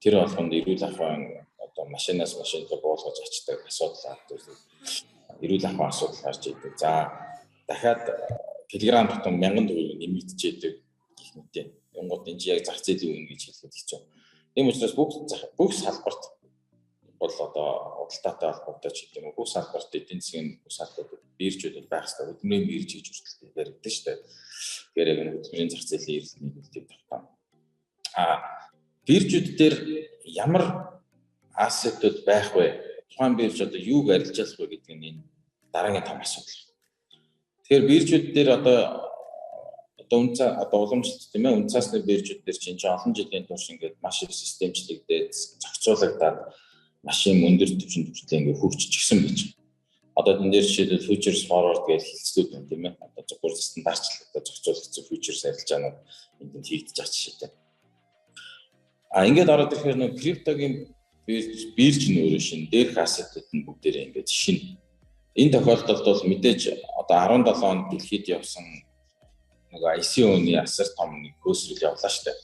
Тэр болгонд эрүүл ахуйн одоо машинаас машинд буулгаж ачдаг асуудал эрүүл ахуйн асуудал гарч идэг. За дахиад килограмм тутам 1000 төгрөг нэмэгдчихэдэг гэх мэт. Янгууд энэ чи яг зах зээлийн үн гэж хэлэхэд хэцүү. Тийм учраас бүх салбарт бол одоо худалдаатай холбоотой ч гэдэг юм уу бүх салбарт эдийн засгийн бүх салбарт биржүүд байх хэрэгтэй. Хөдөлмөрийн бирж гэж хүртэл яригдсан шүү дээ. Тэгэхээр яг энэ хөдөлмөрийн зах зээлийн эрэлт нийлүүлэлтийг тогтооно. Биржүүд дээр ямар ассетууд байх вэ? Тухайн бирж одоо юуг арилжаалах вэ гэдэг нь энэ дараагийн том асуудал. Тэгэхээр биржүүд дээр одоо үнцаа одоо уламжлалт тийм ээ үнцаасны биржүүд дээр чинь олон жилийн турш ингээд маш их системчлэгдээд зохицуулагдаад маш юм өндөр түвшинд хүртэл ингээд хөгжчихсэн байж байна. Одоо тэн дээр жишээлбэл futures forward гэж хэлцлүүд байна тийм ээ. Одоо зөвхөн стандартчлагдаад зохицуулагдсан futures арилжаанууд энд хийгдэж байгаа жишээтэй. Ингээд ороод ирэхээр нөө криптогийн бирж нь өөрөө шинэ, дээрх ассетууд нь бүгдээрээ ингээд шинэ. Энэ тохиолдолд бол мэдээж одоо 17 онд дэлхийд явсан нөгөө ICO-ны асар том нэг хөөсрөл явлаа шүү дээ.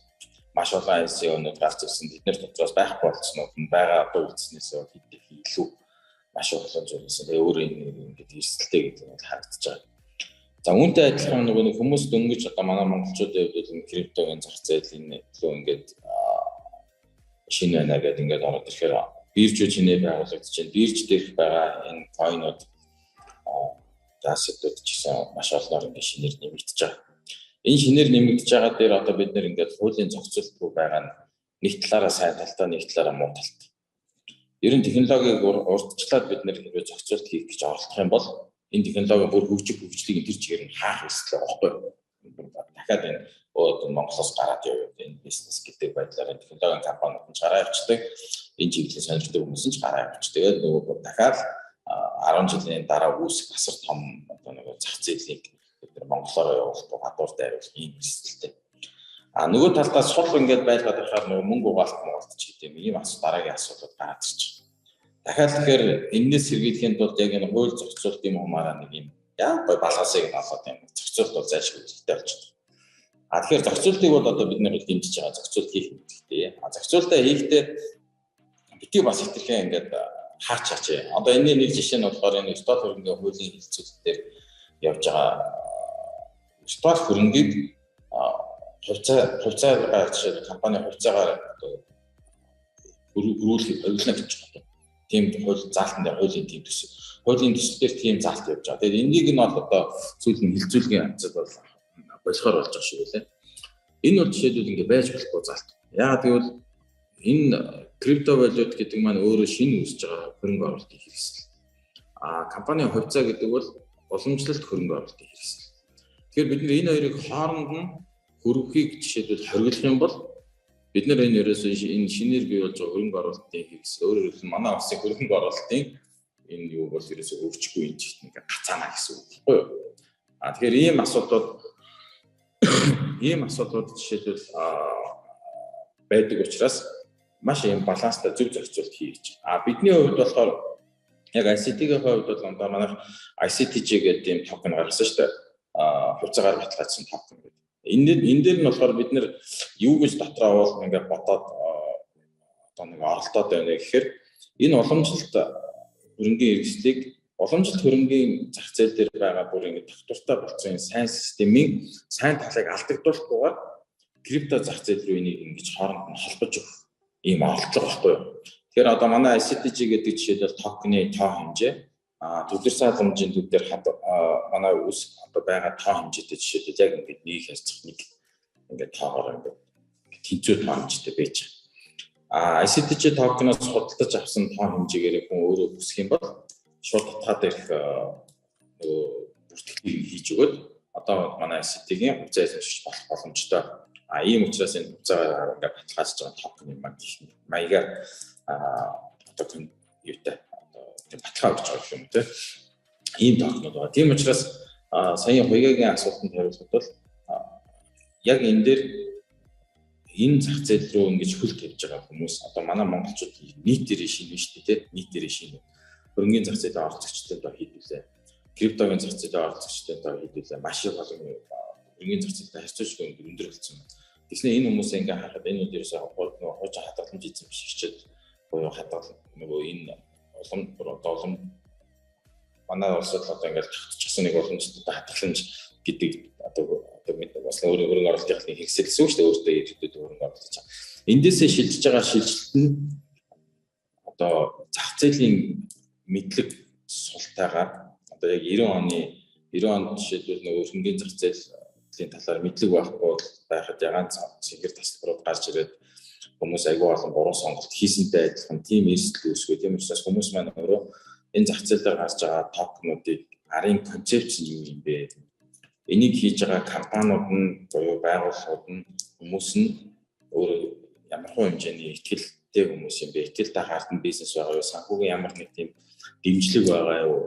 Маш олон ICO-нууд гарч ирсэн. Тэд нар дотроос байхгүй болцснууд нь байгаа одоо үлдснээс хэд их илүү маш олон зүйл байсан. Тэгээ өөрөө ингээд эрсдэлтэй гэдэг нь харагдаж байгаа. За үүнтэй адилхан нөгөө нэг хүмүүс дөнгөж одоо манай монголчуудын хувьд бол криптогийн зах зээл энэ илүү ингээд шинэ байна гэдээ ингээд ороод ирэхээр биржүүд шинэ байгуулагдаж байна. Бирж дээрх байгаа энэ койнууд ассетууд ч гэсэн маш олноор ингээд шинээр нэмэгдэж байгаа. Энэ шинээр нэмэгдэж байгаа дээр одоо бид нэр ингээд хуулийн зохицолтгүй байгаа нь нэг талаараа сайн талтай, нэг талаараа муу талтай. Ер нь технологиг урьдчилаад бид нэр хэрвээ зохицолт хийх гэж оролдох юм бол энэ технологи бүр хөгжлийг тэр чигээр нь хаах эрсдэл байгаа байхгүй юу? Дахиад энэ Монголоос гараад яваад энэ бизнес гэдэг байдлаар энэ технологийн компаниуд нь гараа явчихдаг. Энэ чиглэлийн сонирхдаг хүмүүс нь ч гараа явчих. Тэгээд нөгөө дахиад 10 жилийн дараа үүсэх асар том одоо нөгөө зах зээлийг бид нар монголоор явуулахгүй гадуур дайруулах ийм эрсдэлтэй. Нөгөө талдаа сул ингээд байлгаад байхаар нөгөө мөнгө угаалт моголт ч гэдэг юм ийм дараагийн асуудлууд гараад ирж байгаа. Дахиад тэгэхээр энэс сэргийлэхийн тулд яг энэ хууль зохицуулт юм хумаараа нэг юм яг гой балансыг нь олоод юм зохицуулт бол зайлшгүй хэрэгтэй болчихдог. Тэгэхээр зохицуултыг бол одоо бид нэр дэмжиж байгаа зохицуулт хийх хэрэгтэй. Зохицуултаа хийхдээ битгий бас хэтэрхий ингээд хаач. Одоо энэний нэг жишээ нь болохоор энэ виртуал хөрөнгийн хуулийн хэлцүүлэлт дээр явж байгаа виртуал хөрөнгийг хувьцаагаар жишээлбэл компани хувьцаагаар одоо хөрвүүлэхийг хувилна гэж байна. Тийм хууль заалтан дээр хуулийн тийм төсөл. Хуулийн төсөл дээр тийм заалт явж байгаа. Тэгэхээр энийг нь бол одоо сүүлийн нь хилцүүлгийн хацад бол болохоор болж байгаа шиг үлээ. Энэ бол жишээлбэл ингэ байж болохгүй заалт. Яагаад гэвэл энэ крипто валют гэдэг маань өөрөө шинэ үүсэж байгаа хөрөнгө оруулалтын хэрэгсэл. Компани хувьцаа гэдэг бол уламжлалт хөрөнгө оруулалтын хэрэгсэл. Тэгэхээр бид нар энэ хоёрыг хооронд нь хөрвөхийг жишээлбэл хориглох юм бол бид нар энэ ерөөсөө энэ шинээр бий болж байгаа хөрөнгө оруулалтын хэрэгсэл өөрөөр хэлбэл манай улсын хөрөнгө оруулалтын энэ юу бол ерөөсөө хөгжихгүй юм чигт нэг гацаана гэсэн үг байхгүй юу? Тэгэхээр ийм асуудлууд жишээлбэл байдаг учраас маш ийм баланстай зөв зохицуулт хийж. Бидний хувьд болохоор яг ICT-ийн хувьд бол одоо манайх ICTG гэдэг ийм токен гаргасан шүү дээ. Хувьцаагаар баталгаажсан токен гэдэг. Энэ дээр нь болохоор бид нэр юу гэж дотроо бол ингээд бодоод одоо нэг оролдоод байна гэхээр энэ уламжлалт хөрөнгийн хэрэгслийг уламжлалт хөрөнгийн зах зээл дээр байгаа бүр ингээд тогтвортой болсон энэ сайн системийн сайн талыг алдагдуулахгүйгээр крипто зах зээл рүү энийг ингэж хооронд нь холбож өгөх ийм оролдлого байхгүй юу. Тэгэхээр одоо манай ICTG гэдэг жишээлбэл токены тоо хэмжээ төвлөрсөн халамжийн төв дээр манай үс одоо байгаа тоо хэмжээтэй жишээлбэл яг ингээд нэг харьцах нэг ингээд тоогоор ингээд тэнцүү тоо хэмжээтэй байж байгаа. ICTG токеноос худалдаж авсан тоо хэмжээгээр хүн өөрөө хүсэх юм бол шууд татгаад ирэх нөгөө бүртгэлийг хийж өгөөд одоо манай ICT-ийн хувьцаа эзэмшигч болох боломжтой. Ийм учраас энэ хувьцаагаар ингээд баталгаажж байгаа токен юм маягаар одоо юутай одоо тийм баталгаа өгч байгаа юм те. Ийм токенууд байгаа. Тийм учраас саяын хуйгагийн асуултанд хариулахад бол яг энэ дээр энэ зах зээл рүү ингэж хөл тавьж байгаа хүмүүс одоо манай монголчууд нийтээрээ шинэ шүү дээ те. Нийтээрээ шинэ. Хөрөнгөний зах зээлийн оролцогчдын тоо хийдүүлээ. Криптогийн зах зээлийн оролцогчдын тоо хийдүүлээ. Маш их олон хөрөнгөний зах зээлтэй харьцуулшгүй өндөр болсон байна. Тэгснэ энэ хүмүүсээ ингээ харахад энэ үл ерөөсөө нөгөө хуучин хадгаламж эзэмшигчид буюу хадгал нөгөө энэ улам одоо улам манай улсад одоо ингээл тогтчихсон нэг уламжлалт хадгаламж гэдэг одоо бас өөр хөрөнгө оруулалтын хэрэгсэл шүү дээ, өөртөө ирээдүйд хөрөнгө оруулж байгаа. Эндээсээ шилжиж байгаа шилжилт нь одоо зах зээлийн мэдлэг султайгаар одоо яг 90 онд жишээлбэл нөгөө хөрөнгөний зах зээлийн талаар мэдлэг байхгүй байхад ягаан цэнгэр тасалбарууд гарч ирээд хүмүүс айгүй олон буруу сонголт хийсэнтэй адилхан тийм эрсдэл үүсгөө. Тийм учраас хүмүүс маань өөрөө энэ зах зээл дээр гарч байгаа токенуудыг арын концепц нь юу юм бэ? Энийг хийж байгаа компаниуд нь буюу байгууллагууд нь хүмүүс нь өөрөө ямар хуу хэмжээний итгэлтэй хүмүүс юм бэ? Итгэл даахаарт нь бизнес байгаа юу? Санхүүгийн ямар нэг тийм дэмжлэг байгаа юу?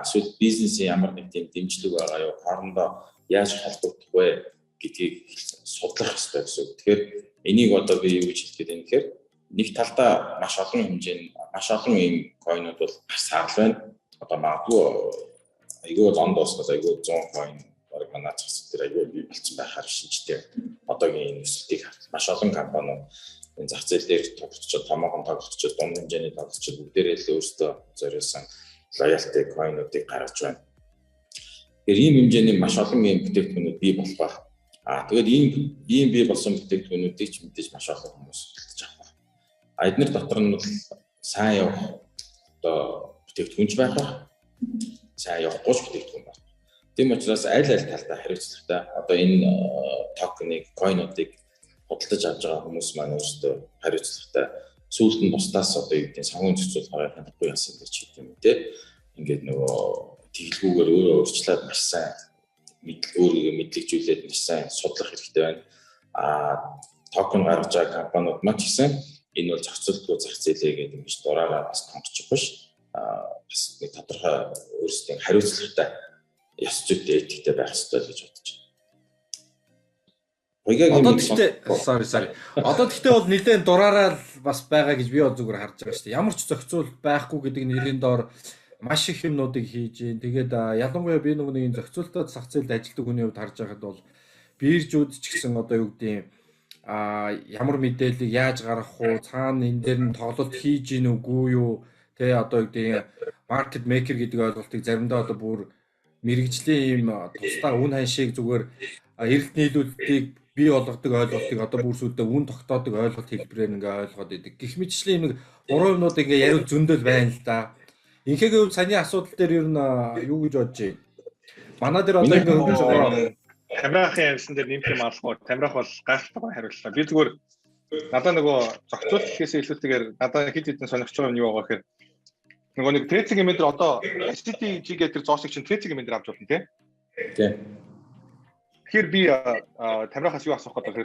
Эсвэл бизнесийн ямар нэг тийм дэмжлэг байгаа юу? Хоорондоо яаж холбогдох вэ гэдгийг судлах хэрэгтэй гэсэн үг. Тэгэхээр энийг одоо би юу гэж хэлэх гээд байна гэхээр нэг талдаа маш олон хэмжээний маш олон ийм койнууд бол гарсаар л байна. Одоо магадгүй айгүй Лондоос бол айгүй 100 койн бараг манай зах зээл дээр айгүй бий болцсон байхаар шинжтэй. Одоогийн энэ өсөлтийг харт маш олон компаниуд энэ зах зээл дээр тоглогчид, томоохон тоглогчид, дунд хэмжээний тоглогчид бүгдээрээ л өөрсдөө зориулсан loyalty coin-уудыг гаргаж байна. Тэгэхээр ийм хэмжээний маш олон ийм бүтээгдэхүүнүүд бий болох байх. Тэгээд ийм бий болсон бүтээгдэхүүнүүдийг ч мэдээж маш олон хүмүүс худалдаж авах байх. Эднэр дотор нь бол сайн явах одоо бүтээгдэхүүнч байх байх. Сайн явахгүй ч бүтээгдэхүүн байх. Тийм учраас аль аль талдаа хариуцлагатай одоо энэ токеныг, койнуудыг худалдаж авч байгаа хүмүүс маань өөрсдөө хариуцлагатай. Сүүлд нь бусдаас одоо юу гэдэг нь санхүүгийн зохицуул гаргах хандахгүй яасан гэж хэлдэг юм те. Ингээд нөгөө тэглгүүгээр өөрөө өөрчлөөд маш сайн өөрийгөө мэдлэгжүүлээд маш сайн судлах хэрэгтэй байна. Токен гаргаж байгаа компаниуд маань ч гэсэн энэ бол зохицолтгүй зах зээлээ гэдэг ингэж дураараа бас тонгочих биш. Бас нэг тодорхой өөрсдийн хариуцлагатай ёс зүйтэй этиктэй байх ёстой л гэж бодож байна. Одоо тэгтээ sorry. Одоо тэгтээ бол нэлээд дураараа л бас байгаа гэж би бол зүгээр харж байгаа шүү дээ. Ямар ч зохицуул байхгүй гэдэг нэрийн доор маш их юмнуудыг хийж гин. Тэгээд ялангуяа би нөгөө нэг зохицуултад зах зээлд ажилладаг хүний хувьд харж байхад бол биржүүд ч гэсэн одоо юу гэдэг ямар мэдээллийг яаж гаргах уу, цаана энэ дээр нь тоглолт хийж гин үгүй юу, тэ одоо юу гэдэг маркет мейкер гэдэг ойлголтыг заримдаа одоо бүр мэрэгжлийн ийм тусдаа үн ханшийг зүгээр эрэлт нийлүүлэлтийг бий болгодог ойлголтыг одоо бүр сүлдээ үн тогтоодог ойлголт хэлбэрээр ингээ ойлгоод идэг. Гэх мэтчлийн юм нэг буруу юмнууд ингээ яриул зөндөл байна л да. Инхээгийн хувьд саяны асуудал дээр ер нь юу гэж бодож байна? Манай дээр одоо ингээ хөгжиж байгаа. Тамирахын ярьсан дээр нэмэх юм алахгүй. Тамирах бол гайхалтай хариуллаа. Би зүгээр надаа нөгөө зохицуулт гэхээс илүүтэйгээр надаа хэд хэдэн сонирхож байгаа юм юу байгаа гэхээр нөгөө нэг Трециг юм дээр одоо STG гэдэг тэр зоосыг чинь Трециг юм дээр авч болно тий. Тий. Тэгэхээр би Тамирахаас юу асуух гэдэг вэ?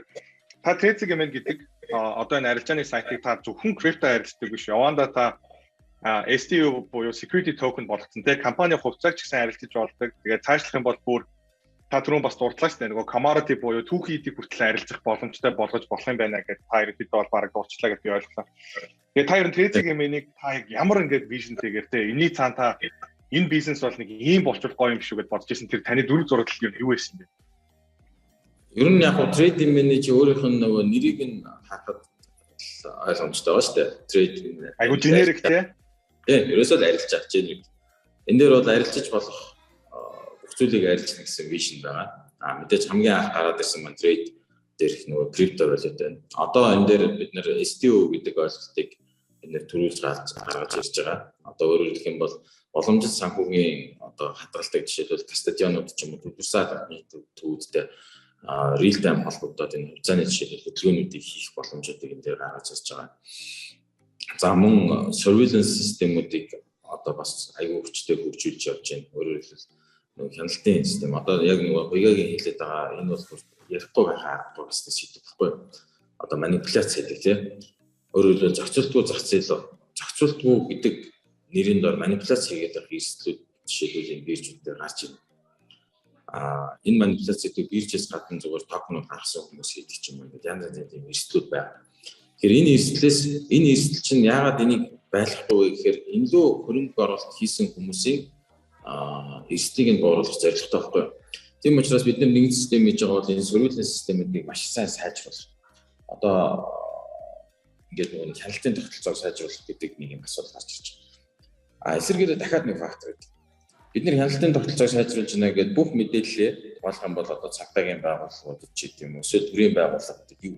Та Трециг юм гэдэг одоо энэ арилжааны сайтыг та зөвхөн крипто арилждаг биш. Явандаа та STU буюу security token болгоцсон тий. Компани хувьцааг ч гэсэн арилжиж болдог. Тэгээд цаашлах юм бол бүр та түрүүн бас дурдлаа шүү дээ. Нөгөө commodity буюу түүхий эдийг хүртэл арилжах боломжтой болгож болох юм байна гэдээ та ерөнхийдөө бол бараг дурдчлаа гэж би ойлголоо. Тэгээд та ер нь Трециг юм-ийг та ямар ингээд vision-тэйгээр те энэний цаана та энэ бизнес бол нэг ийм болчвол гоё юм шүү гэдээ бодож ирсэн. Тэр таны дөрөв зураглал юу байсан бэ? Ер нь яг trading manager өөрийнх нь нөгөө нэрийг нь харахад ойлгомжтой байгаа шүү дээ. Trading айгу generic те. Тийм, ерөөсөө л арилжаа generic. Энэ дээр бол арилжиж болох бүх зүйлийг арилжна гэсэн vision байгаа. Мэдээж хамгийн анх гараад ирсэн маань trade дээрх нөгөө крипто валют байна. Одоо энэ дээр бид нэр STO гэдэг ойлголтыг бид нэр төрүүлж гаргаж ирж байгаа. Одоо өөрөөр хэлэх юм бол боломжит санхүүгийн одоо хадгалдаг жишээлбэл кастодианууд ч юм уу төлбөрсаа төвүүдтэй real time холбогдоод энэ хувьцааны жишээлбэл хөдөлгөөнүүдийг хийх боломжуудыг энэ дээр гаргаж ирж байгаа. За мөн surveillance системүүдийг одоо бас аюул хүчтэй хөгжүүлж явж байна. Өөрөөр хэлбэл нөгөө хяналтын систем одоо яг нөгөө хуйгагийн хэлээд байгаа энэ бол ярихгүй байх аргагүй бас сэдв байхгүй. Одоо манипуляц гэдэг тийм. Өөрөөр хэлбэл зохицолтгүй зах зээл зохицолтгүй гэдэг нэрийн дор манипуляц хийгээд байх эрсдлүүд жишээлбэл энэ биржүүд дээр гарч ирнэ. Энэ манипуляцийг биржээс гадна зүгээр токенууд гаргасан хүмүүс хийдэг ч юм уу ингээд янз янзын тийм эрсдлүүд байна. Тэгэхээр энэ эрсдлээс энэ эрсдэл чинь яагаад энийг Байлгахгүй гэхээр энэ лөө хөрөнгө оруулалт хийсэн хүмүүсийн эрсдлийг нь бууруулах зорилготой байхгүй юу? Тийм учраас бид нар нэгэн систем хийж байгаа бол энэ сөрвилийн системүүдийг маш сайн сайжруулах. Одоо ингээд нөгөө хяналтын тогтолцоог сайжруулах гэдэг нэг юм асуудал гарч ирж байгаа. А эсвэргээрээ дахиад нэг фактор гэдэг. Бид нэр хяналтын тогтолцоог сайжруулж байна гэдээ бүх мэдээллээ тухайлах юм бол одоо цагдаагийн байгууллагууд ч гэдэм үү, эсвэл төрийн байгууллага юу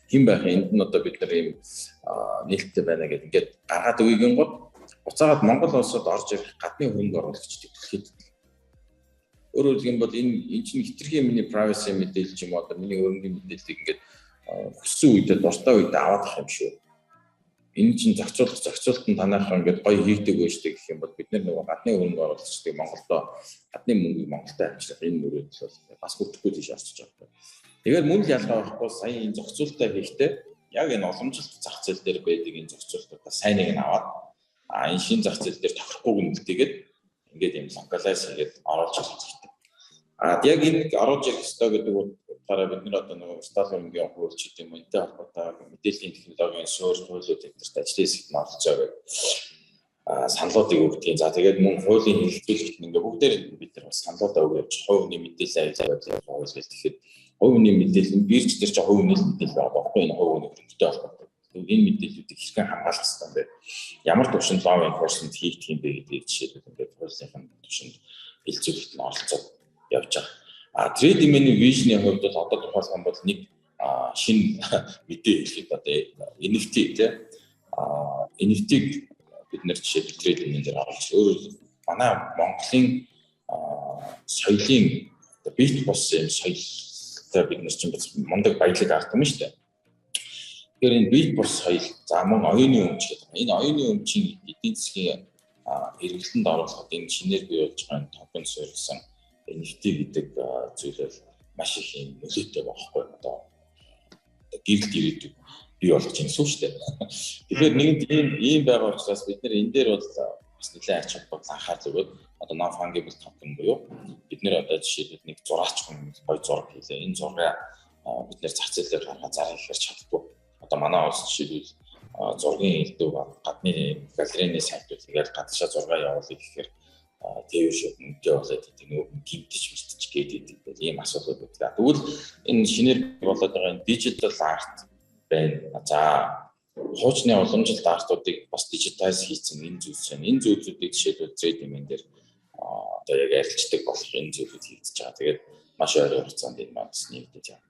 хэн байх энд нь одоо бид нар ийм нээлттэй байна гэдээ ингээд гаргаад өгөөгэн гот буцаагаад Монгол улсад орж ирэх гадны хөрөнгө оруулагчдыг түлхээд. Өөрөөр хэлэх юм бол энэ чинь хэтэрхий миний privacy мэдээлэл ч юм уу одоо миний хөрөнгөний мэдээллийг ингээд хүссэн үедээ дуртай үедээ аваад авах юм шүү. Энэ чинь зохицуулах зохицуулт нь танайхаа ингээд гоё хийгдэг байж тээ гэх юм бол бид нөгөө гадны хөрөнгө оруулагчдыг Монголдо гадны мөнгийг Монголтой авчрах энэ мөрөөдөл бол бас бүрдэхгүй тийш орчиж байгаа юм. Тэгээд мөн л ялгаа байхгүй сая энэ зохицуултаа хийхдээ яг энэ уламжлалт зах зээл дээр байдаг энэ зохицуултуудаа сайн нэг нь аваад энэ шинэ зах зээл дээр тохирохгүй гүнэлтийгээд ингээд юм localize хийгээд оруулж ирэх хэрэгтэй. А яг энэ оруулж ирэх ёстой гэдэг утгаараа бид нар одоо нөгөө виртуал хөрөнгийн хууль ч гэдэг юм уу энэтэй холбоотой мэдээллийн технологийн суурь хуулиуд эднэрт ажлын хэсэгт нь оролцоо гэдэг саналуудыг өгдөг. За тэгээд мөн хуулийн хэрэглээлт нь ингээ бүгдээр бид нар бас саналуудаа өгөөж хувь хүний мэдээллийн аюулгүй байдлын хууль гэл тэгэхэд хувь хүний мэдээлэл нь бирж дээр чинь хувь хүний мэдээлэл байгаа байхгүй энэ хувь хүний хөрөнгөтэй холбоотой. Тэгвэл энэ мэдээллүүдийг хэрхэн хамгаалах хэрэгтэй юм бэ? Ямар төвшөнд law enforcement хийгдэх юм бэ гэдгийг жишээлбэл ингээд хуулийн төвшөнд хэлцүүлэгт нь оролцоод явж байгаа. А trade money vision-ийн хувьд бол одоо тухайлах юм бол нэг шинэ мэдээ хэлэхэд одоо NFT тий NFT-г бид нэр жишээлбэл trade money дээр оруулж өөрөөр манай Монголын соёлын одоо бит бус юм соёлтой бид нар чинь бас мундаг баялаг ард юм шүү дээ. Тэгэхээр энэ бит бус соёл за мөн оюуны өмч гэдэг. Энэ оюуны өмчийн эдийн засгийн хэрэглэлтэнд оруулахад энэ шинээр бий болж байгаа токен суурилсан NFT гэдэг зүйл бол маш их юм нөлөөтэй байхгүй одоо гэрэлт ирээдүйг бий болгож байгаа юм шүү дээ. Тэгэхээр нэгэнт ийм байгаа учраас бид нэр энэ дээр бол бас нэлээд ач холбогдол анхаарал өгөөд одоо non fungible token буюу бид нэр одоо жишээлбэл нэг зураач хүн гоё зураг хийлээ. Энэ зургаа бид нэр зах зээл дээр гаргаад зарах гэхээр чаддаггүй. Одоо манай улс жишээлбэл зургийн элдв гадны галерейны сайтууд ингээл гадагшаа зургаа явуулъя гэхээр тээвэр шууд үнэтэй болоод идэг нөгөө хүн гимтэж мэртэж гээд идэг ийм асуудал байдаг. Тэгвэл энэ шинээр болоод байгаа энэ digital art байна. За хуучны уламжлалт art уудыг бас digitize хийсэн энэ зүйлс байна. Энэ зүйлсүүдийг жишээлбэл trade demand дээр одоо яг арилждаг болох энэ зүйлүүд хийгдэж байгаа. Тэгээд маш ойрын хугацаанд энэ маань бас нэгдэж байгаа.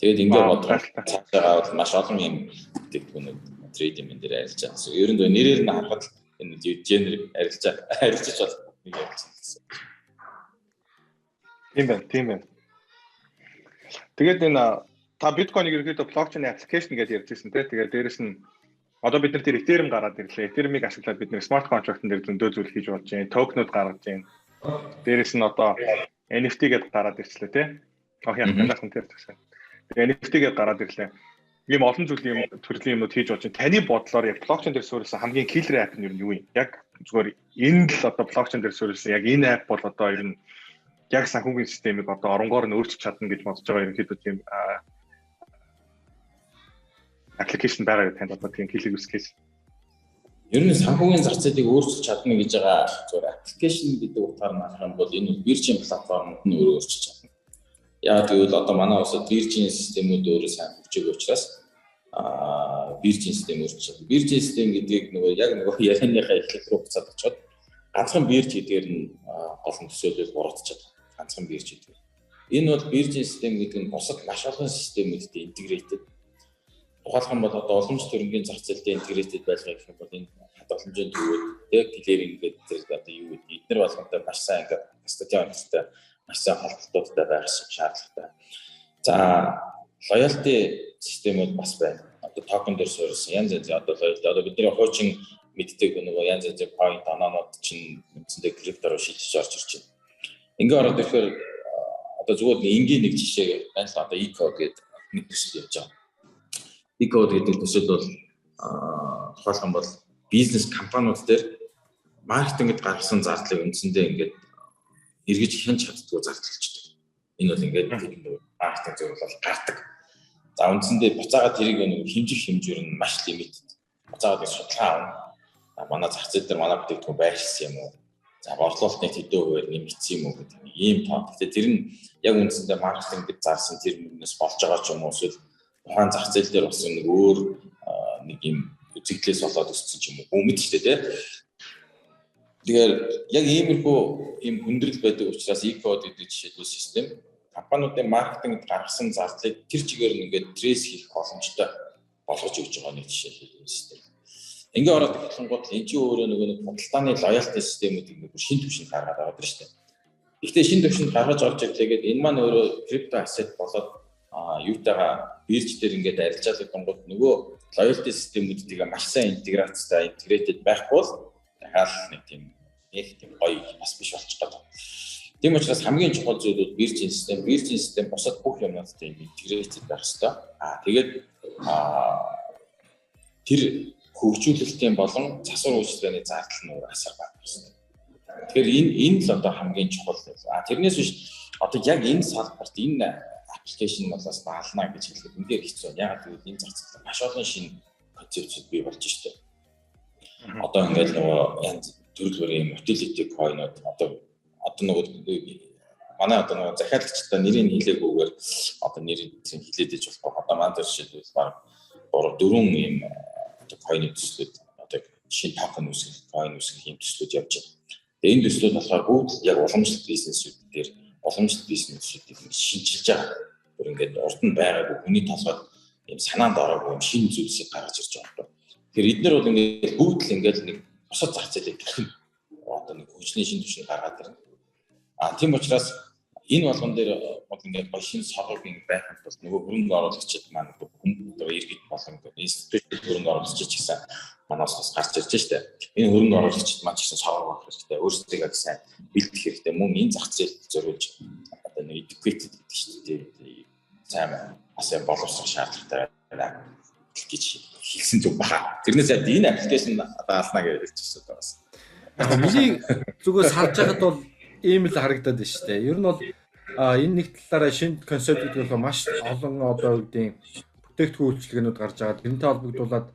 Тэгээд ингээд бодоход цаашаа бол маш олон юм бүтээгдэхүүнүүд trade demand дээр арилж байгаа. Ер нь нэрээр нь харахад энэ генер арилжаа арилжиж бол нэг ярилцсан гэсэн. Тийм байна, тийм байна. Тэгээд энэ та биткойныг ерөнхийдөө блокчейн application гэж ярьж ирсэн тий. Тэгээд дээрэс нь одоо бид нар тэр Ethereum гараад ирлээ. Ethereum-ыг ашиглаад бид нэр smart contract-н дээр зөндөө зүйл хийж болж байна. Токенууд гаргаж байна. Дээрэс нь одоо NFT гэдээ гараад ирчлээ тий. Ах яа танаас нь тэр тэгсэн. Тэгээ NFT гэдээ гараад ирлээ. Ийм олон зүйлийн юм төрлийн юмнууд хийж болж байна. Таны бодлоор яг блокчейн дээр суурилсан хамгийн killer app нь ер нь юу юм? Яг зүгээр энэ л одоо блокчейн дээр суурилсан яг энэ app бол одоо ер нь яг санхүүгийн системийг одоо оронгоор нь өөрчилж чадна гэж бодож байгаа ерөнхийдөө тийм application байгаа гэдэг танд одоо тийм killer use case. Ер нь санхүүгийн зах зээлийг өөрчилж чадна гэж байгаа зүгээр application гэдэг утгаар нь харах юм бол энэ биржийн платформуд нь өөрөө өөрчилж чадна. Яг гэвэл одоо манай улсад биржийн системүүд өөрөө сайн хөгжөөгүй учраас биржийн систем өөрчилж чадна. Биржийн систем гэдгийг нөгөө яг нөгөө ярианыхаа эхлэл рүү буцаад очиод ганцхан бирж гэдгээр нь гол нь төсөөлөл буруутчихад ганцхан бирж гэдэг. Энэ бол биржийн систем гэдэг нь бусад маш олон системүүдтэй integrated. Тухайлах юм бол одоо уламжлалт хөрөнгийн зах зээлтэй integrated байлгаа гэх юм бол энэ хадгаламжийн төвүүд тэг clearing гэдэг тэр одоо юу гэдэг эднэр болгонтой маш сайн ингээд custodian-тай маш сайн холболтуудтай байх шаардлагатай. За loyalty системүүд бас байна. Одоо токен дээр суурилсан янз янзын одоо loyalty одоо бидний хуучин мэддэг нөгөө янз янзын point оноонууд чинь үндсэндээ крипто руу шилжиж орж ирж байна. Ингээ ороод ирэхээр одоо зүгээр нэг энгийн нэг жишээ байна л одоо e-code гэдэг нэг төсөл явж байгаа. E-code гэдэг төсөл бол тухайлах юм бол бизнес компаниуд дээр маркетингд гаргасан зардлыг үндсэндээ ингээд эргэж хянч чаддгүй зардалчдаг. Энэ бол ингээд маркетинг зөв бол гардаг. За үндсэндээ буцаагаад тэрийг нэг хэмжих хэмжүүр нь маш limited. Буцаагаад нэг судалгаа авна. Манай зах зээл дээр манай бүтээгдэхүүн байршилсан юм уу? За борлуулалтын хэдэн хувиар нэмэгдсэн юм уу гэдэг нэг ийм тоо. Гэхдээ тэр нь яг үндсэндээ маркетинг гэж зарсан тэр мөрнөөс болж байгаа ч юм уу, эсвэл тухайн зах зээл дээр болсон нэг өөр нэг юм үзэгдлээс болоод өссөн ч юм уу. Хүн мэддэг дээ. Тэгэхээр яг иймэрхүү ийм хүндрэл байдаг учраас e-code гэдэг жишээлбэл систем компаниудын маркетингд гаргасан зардлыг тэр чигээр нь ингээд trace хийх боломжтой болгож өгч байгаа нэг жишээ систем. Ингээ ороод эхлэнгуут энэ чинь өөрөө нөгөө нэг худалдааны loyalty системүүдийг нэг шинэ түвшинд гаргаад байгаа даа шүү дээ. Гэхдээ шинэ түвшинд гаргаж орж ирлээгээд энэ маань өөрөө крипто asset болоод юутайгаа бирж дээр ингээд арилжаалагдангууд нөгөө loyalty системүүдтэйгээ маш сайн интеграцтай, integrated байхгүй бол дахиад нэг тийм нэг тийм гоё бас биш болчих гээд байна. Тийм учраас хамгийн чухал зүйл бол биржийн систем, биржийн систем бусад бүх юмнуудтай integrated байх ёстой. Тэгээд тэр хөгжүүлэлтийн болон засвар үйлчилгээний зардал нь өөр асар бага байна. Тэгэхээр энэ л одоо хамгийн чухал. Тэрнээс биш одоо яг энэ салбарт энэ application болоос даална гэж хэлэхэд үнээр хэцүү. Яагаад гэвэл энэ зах зээлд маш олон шинэ концепцүүд бий болж штэ. Одоо ингээд нөгөө янз төрөл бүрийн utility coin-ууд одоо нөгөө манай одоо нөгөө захиалагчдаа нэрийг хэлээгүйгээр одоо нэрийг хэлээд иж болохгүй. Одоо манай жишээлбэл баг 3 4 ийм одоо coin төслүүд одоо шинэ токен үүсгэх, coin үүсгэх ийм төслүүд явж байна. Тэгээ энэ төслүүд болохоор бүгд яг уламжлалт бизнесүүд дээр уламжлалт бизнесүүдийг шинчилж байгаа. Бүр ингээд урд нь байгаагүй хүний толгойд ийм санаанд ороогүй юм шинэ зүйлсийг гаргаж ирж байгаа юм. Тэгэхээр эднэр бол ингээд бүгд л ингээд нэг бусад зах зээлийг дахин одоо нэг хөгжлийн шинэ түвшинд гаргаад ирнэ. Тийм учраас энэ болгон дээр бол ингээд гоё шинэ соргог ингээд байхын тулд нөгөө хөрөнгө оруулагчид маань хүн иргэд болон институт хөрөнгө оруулагчид ч гэсэн манаас бас гарч ирж штэ. Энэ хөрөнгө оруулагчид маань ч гэсэн соргог авах хэрэгтэй. Өөрсдийгөө сайн бэлдэх хэрэгтэй. Мөн энэ зах зээлд зориулж одоо нэг educated гэдэг шүү дээ. Сайн бас юм боловсрох шаардлагатай байна гэж хэлсэн зүг баха. Тэрнээс яг энэ application даална гэж хэлчихсэн бас. Миний зүгээс харж байхад бол ийм л харагдаад байна шүү дээ. Ер нь бол энэ нэг талаараа шинэ концепт гэдэг нь маш олон одоо юу гэдэг бүтээгдэхүүн үйлчилгээнүүд гарч байгаа. Тэрнтэй холбогдуулаад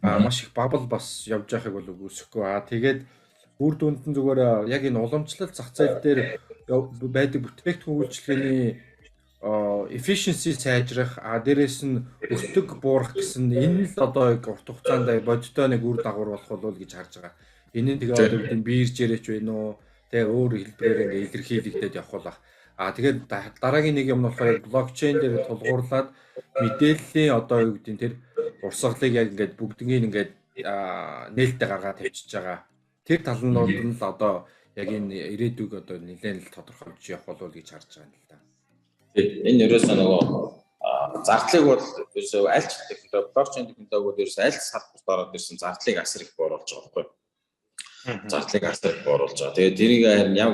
маш их bubble бас явж байхыг бол үгүйсэхгүй. Тэгээд үр дүнд нь зүгээр яг энэ уламжлалт зах зээл дээр байдаг бүтээгдэхүүн үйлчилгээний efficiency сайжрах, дээрээс нь өртөг буурах гэсэн энэ л одоо яг урт хугацаанд бодиттой нэг үр дагавар болох болов гэж харж байгаа. Энэ нь тэгээ одоо бид биржээрээч байна уу, тэгээ өөр хэлбэрээр ингээ илэрхийлэгдээд явах болох. Тэгээд дараагийн нэг юм нь болохоор блокчейн дээр тулгуурлаад мэдээллийн одоо юу гэдэг нь тэр урсгалыг яг ингээд бүгднийг ингээд нээлттэй гаргаад тавьчихж байгаа. Тэр тал нь л одоо яг энэ ирээдүйг одоо нэлээд л тодорхойлж явах болов гэж харж байгаа юм л да. Энэ ерөөсөө нөгөө зардлыг бол ерөөсөө аль ч технологи, блокчейн технологи бол ерөөсөө аль салбарт ороод ирсэн зардлыг асар их бууруулж байгаа байхгүй. Зардлыг асар их бууруулж байгаа. Тэгээд тэрийг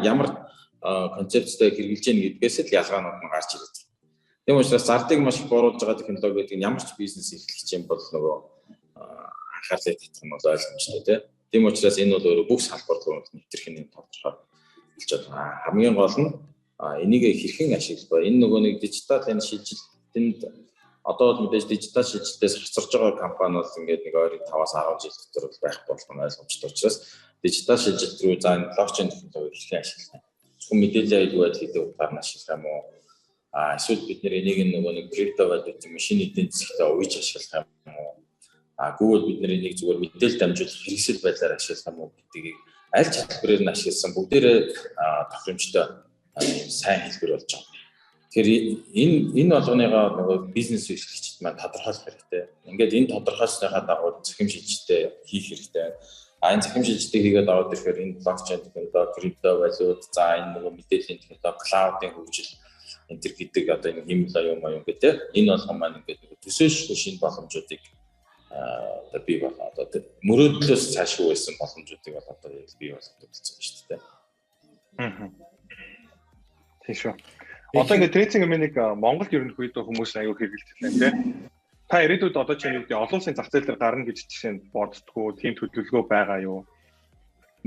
ямар концепцтэй хэрэгжилж гэнэ гэдгээс л ялгаанууд нь гарч ирээд. Тийм учраас зардлыг маш их бууруулж байгаа технологи гэдэг нь ямар ч бизнес эрхлэгч юм бол нөгөө анхаарлыг татах нь бол ойлгомжтой тийм. Тийм учраас энэ бол өөрөө бүх салбар руу нэвтрэх нь тодорхой хэлж байгаа. Хамгийн гол нь энийг хэрхэн ашиглах вэ? Энэ нөгөө нэг дижитал энэ шилжилтэнд одоо бол мэдээж дижитал шилжилтээс хоцорж байгаа компани бол ингээд нэг ойрын 5-аас 10 жил дотор бол байхгүй болох нь ойлгомжтой учраас дижитал шилжилт рүү за энэ блокчейн технологиг хэрхэн ашиглах вэ? Зөвхөн мэдээллийн аюулгүй байдал гэдэг утгаар нь ашиглах юм уу? Эсвэл бид нэр энийг нөгөө нэг крипто валют юм шинэ эдийн засгтаа уйж ашиглах юм уу? Google бид нэр энийг зүгээр мэдээлэл дамжуулах хэрэгсэл байдлаар ашиглах юм уу гэдгийг аль ч хэлбэрээр нь ашигласан бүгдээрээ тохиромжтой сайн хэлбэр болж байгаа. Тэгэхээр энэ болгоныгоо нөгөө бизнес эрхлэгчид маань тодорхойлох хэрэгтэй. Ингээд энэ тодорхойлсныхаа дагуу цахим шилжилтээ хийх хэрэгтэй. Энэ цахим шилжилтийг хийгээд ороод ирэхээр энэ блокчейн технологи, крипто валют, за энэ нөгөө мэдээллийн технологи, cloud-ын хөгжил энэ төр гэдэг одоо энэ химэл аюу маяг гэдэг энэ болгон маань ингээд нөгөө төсөөлшгүй шинэ боломжуудыг одоо бий болоо одоо мөрөөдлөөс цаашгүй байсан боломжуудыг бол одоо бий болгодог болсон шүү дээ. Тийм шүү. Одоо ингээд трейдинг юмыг Монголд ерөнхийдөө хүмүүс аюу хэрэглэдэг лээ тийм. Та ирээдүйд одоо чинь юу гэдэг олон улсын зах зээл дээр гарна гэж жишээ нь боддгоо, тийм төлөвлөгөө байгаа юу?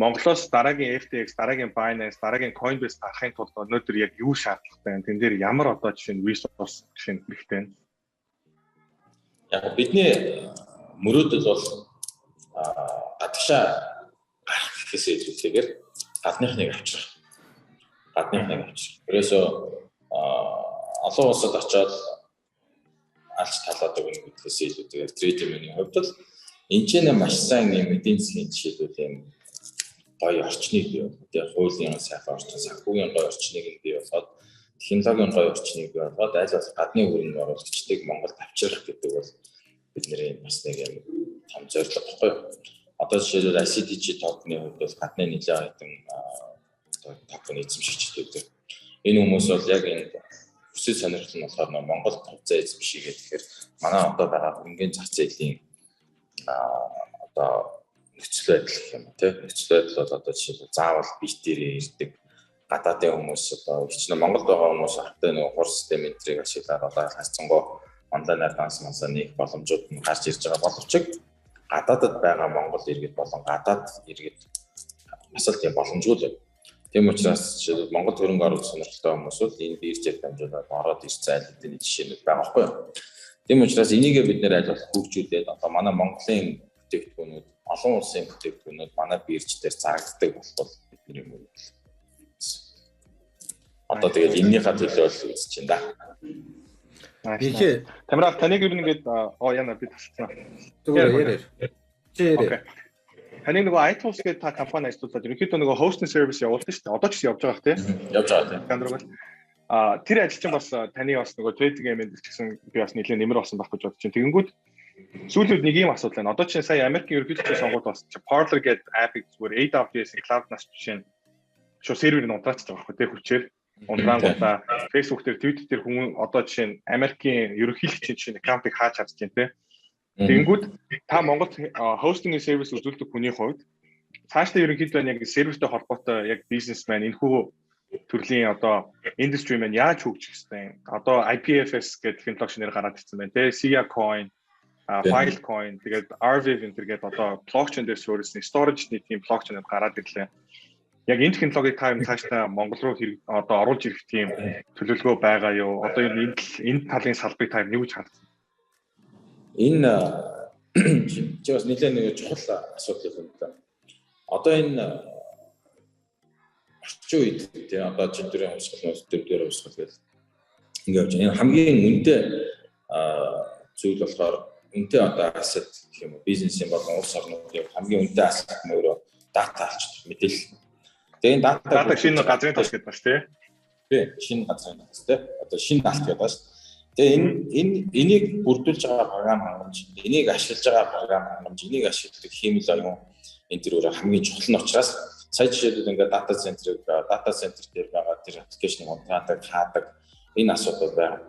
Монголоос дараагийн FTX, дараагийн Binance, дараагийн Coinbase гарахын тулд өнөөдөр яг юу шаардлагатай вэ? Тэн дээр ямар одоо жишээ нь resource жишээ нь хэрэгтэй вэ? Яг бидний мөрөөдөл бол Гадагшаа гарах гэхээсээ илүүтэйгээр гадныхныг авчрах. Гадныхныг авчрах. Ерөөсөө олон улсад очиод алж талаад өгнө гэдгээс илүүтэйгээр трейдинг миний хувьд бол энэ ч нэ маш сайн юм эдийн засгийн жишээлбэл юм гоё орчныг бий болгоод, тэгээ хуулийн сайхан орчин, санхүүгийн гоё орчныг нь бий болгоод, технологийн гоё орчныг бий болгоод аль болох гадны хөрөнгө оруулагчдыг Монголд авчрах гэдэг бол бидний бас нэг юм том зорилго баггүй юу? Одоо жишээлбэл ICDG токены хувьд бол гадны нэлээд хэдэн токен эзэмшигчд байдаг. Энэ хүмүүс бол яг энэ хүсэл сонирхол нь болохоор Монгол хувьцаа эзэмшигээ тэгэхээр манай одоо байгаа хөрөнгөний зах зээлийн одоо нөхцөл байдал гэх юм уу тий. Нөхцөл байдал бол одоо жишээлбэл заавал бит дээрээ ирдэг гадаадын хүмүүс одоо хичнээн Монголд байгаа хүмүүс автын нөгөө хурц систем энтрийг ашиглаад одоо харьцангуй онлайнаар данс мансаа нээх боломжууд нь гарч ирж байгаа боловч гадаадад байгаа Монгол иргэд болон гадаад иргэд бас л тийм боломжгүй л байна. Тийм учраас жишээлбэл Монгол хөрөнгө оруулалт сонирхолтой хүмүүс бол энэ биржээр дамжуулаад ороод ирсэн аль хэдийн жишээнүүд байгаа байхгүй юу. Тийм учраас энийгээ бид нэр аль болох хөгжүүлээд одоо манай Монголын бүтээгдэхүүнүүд, олон улсын бүтээгдэхүүнүүд манай бирж дээр зарагддаг болох бидний мөрөдөл. Одоо тэгээд энэнийхээ төлөө л үзэж байна да. Би Тамираа таныг ер нь ингээд яна би тасалсан. Зүгээр яриа. Чи яриа. Таны нөгөө iTools гэдэг та компани ажиллуулаад ерөнхийдөө нөгөө hosting service явуулдаг шүү дээ. Одоо ч гэсэн явж байгаа хэ тий. Явж байгаа тий. Тэр ажил чинь бас таны бас нөгөө trading game-д ч гэсэн би бас нэлээд нэмэр болсон байх гэж бодож чинь. Тэгэнгүүт сүүлийн үед нэг юм асуудал байна. Одоо чинь сая Америкийн ерөнхийлөгчийн сонгуульд бас Parler гэдэг app-ыг зүгээр AWS-ийн cloud-наас жишээ нь шууд серверийг унтраачиж байгаа байхгүй тий хүчээр. Унтраангуудаа Facebook дээр, Twitter дээр хүн одоо жишээ нь Америкийн ерөнхийлөгчийн жишээ нь аккаунтыг хааж чадж байна тий. Тэгэнгүүт та Монголд хостинг сервис үзүүлдэг хүний хувьд цаашдаа ерөнхийдөө яг сервистэй холбоотой яг бизнесмен энэхүү төрлийн одоо индастри маань яаж хөгжих хэвтэй. Одоо IPFS гэдэг технологи шинээр гараад ирсэн байна тий. Sia coin, Filecoin, тэгээд Arweave энэ гэдэг одоо блокчейн дээр суурилсан storage-ний тийм блокчейнүүд гараад ирлээ. Яг энэ технологиг та юм цаашдаа Монгол руу одоо оруулж ирэх тийм төлөвлөгөө байгаа юу? Одоо ер нь энэ талын салбарыг та юу гэж харсан? Энэ чи бас нэлээд нэг чухал асуудал юм да. Одоо энэ орчин үед тий одоо жилдэрийн хувьсгал, дөрөвдүгээр хувьсгал гэл ингэ явж байна. Энэ хамгийн үнэтэй зүйл болохоор үнэтэй одоо асет гэх юм уу бизнесийн болон улс орнуудын хамгийн үнэтэй асет нь өөрөө дата алчдаг мэдээлэл. Тэгээ энэ дата шинэ газрын тос гэдэг бас тий. Тий, шинэ газрын тос тий. Одоо шинэ алт гэдэг бас. Тэгээ энэ энийг бүрдүүлж байгаа програм хангамж, энийг ашиглаж байгаа програм хангамж, энийг ашигладаг хиймэл оюун энэ төр өөрөө хамгийн чухал нь учраас сая жишээлбэл ингээд дата центрийг дата центр дээр байгаа тэр аппликейшнийг унтраадаг, хаадаг энэ асуудал байгаа.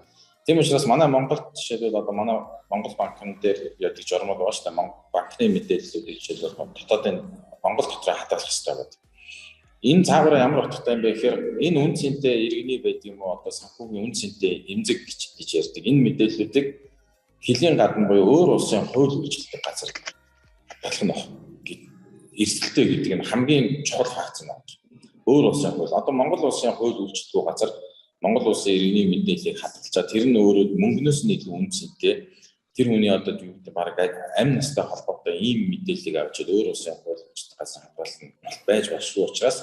Тийм учраас манай Монголд жишээлбэл одоо манай Монгол банкн дээр яадаг журмал байгаа шүү дээ. Монгол банкны мэдээллүүдийг жишээлбэл дотоодын Монгол дотор хадгалах хэрэгтэй байдаг. Энэ цаагаараа ямар утгатай юм бэ гэхээр энэ үн цэнтэй иргэний байд юм уу одоо санхүүгийн үн цэнтэй эмзэг гэж ярьдаг. Энэ мэдээллүүдийг хөлийн гадна буюу өөр улсын хууль үйлчлдэг газар болох нь баг эрсдэлтэй гэдэг нь хамгийн чухал факт юм байна. Өөр улсын хууль одоо Монгол улсын хууль үйлчлдэг газар Монгол улсын иргэний мэдээллийг хадгалчаа тэр нь өөрөө мөнгнөөс нь илүү үн цэнтэй тэр хүний одоо юу гэдэг баг амь настай холбоотой ийм мэдээллийг авч өөр улсын хууль үйлчлдэг газар хадгална байж болшгүй учраас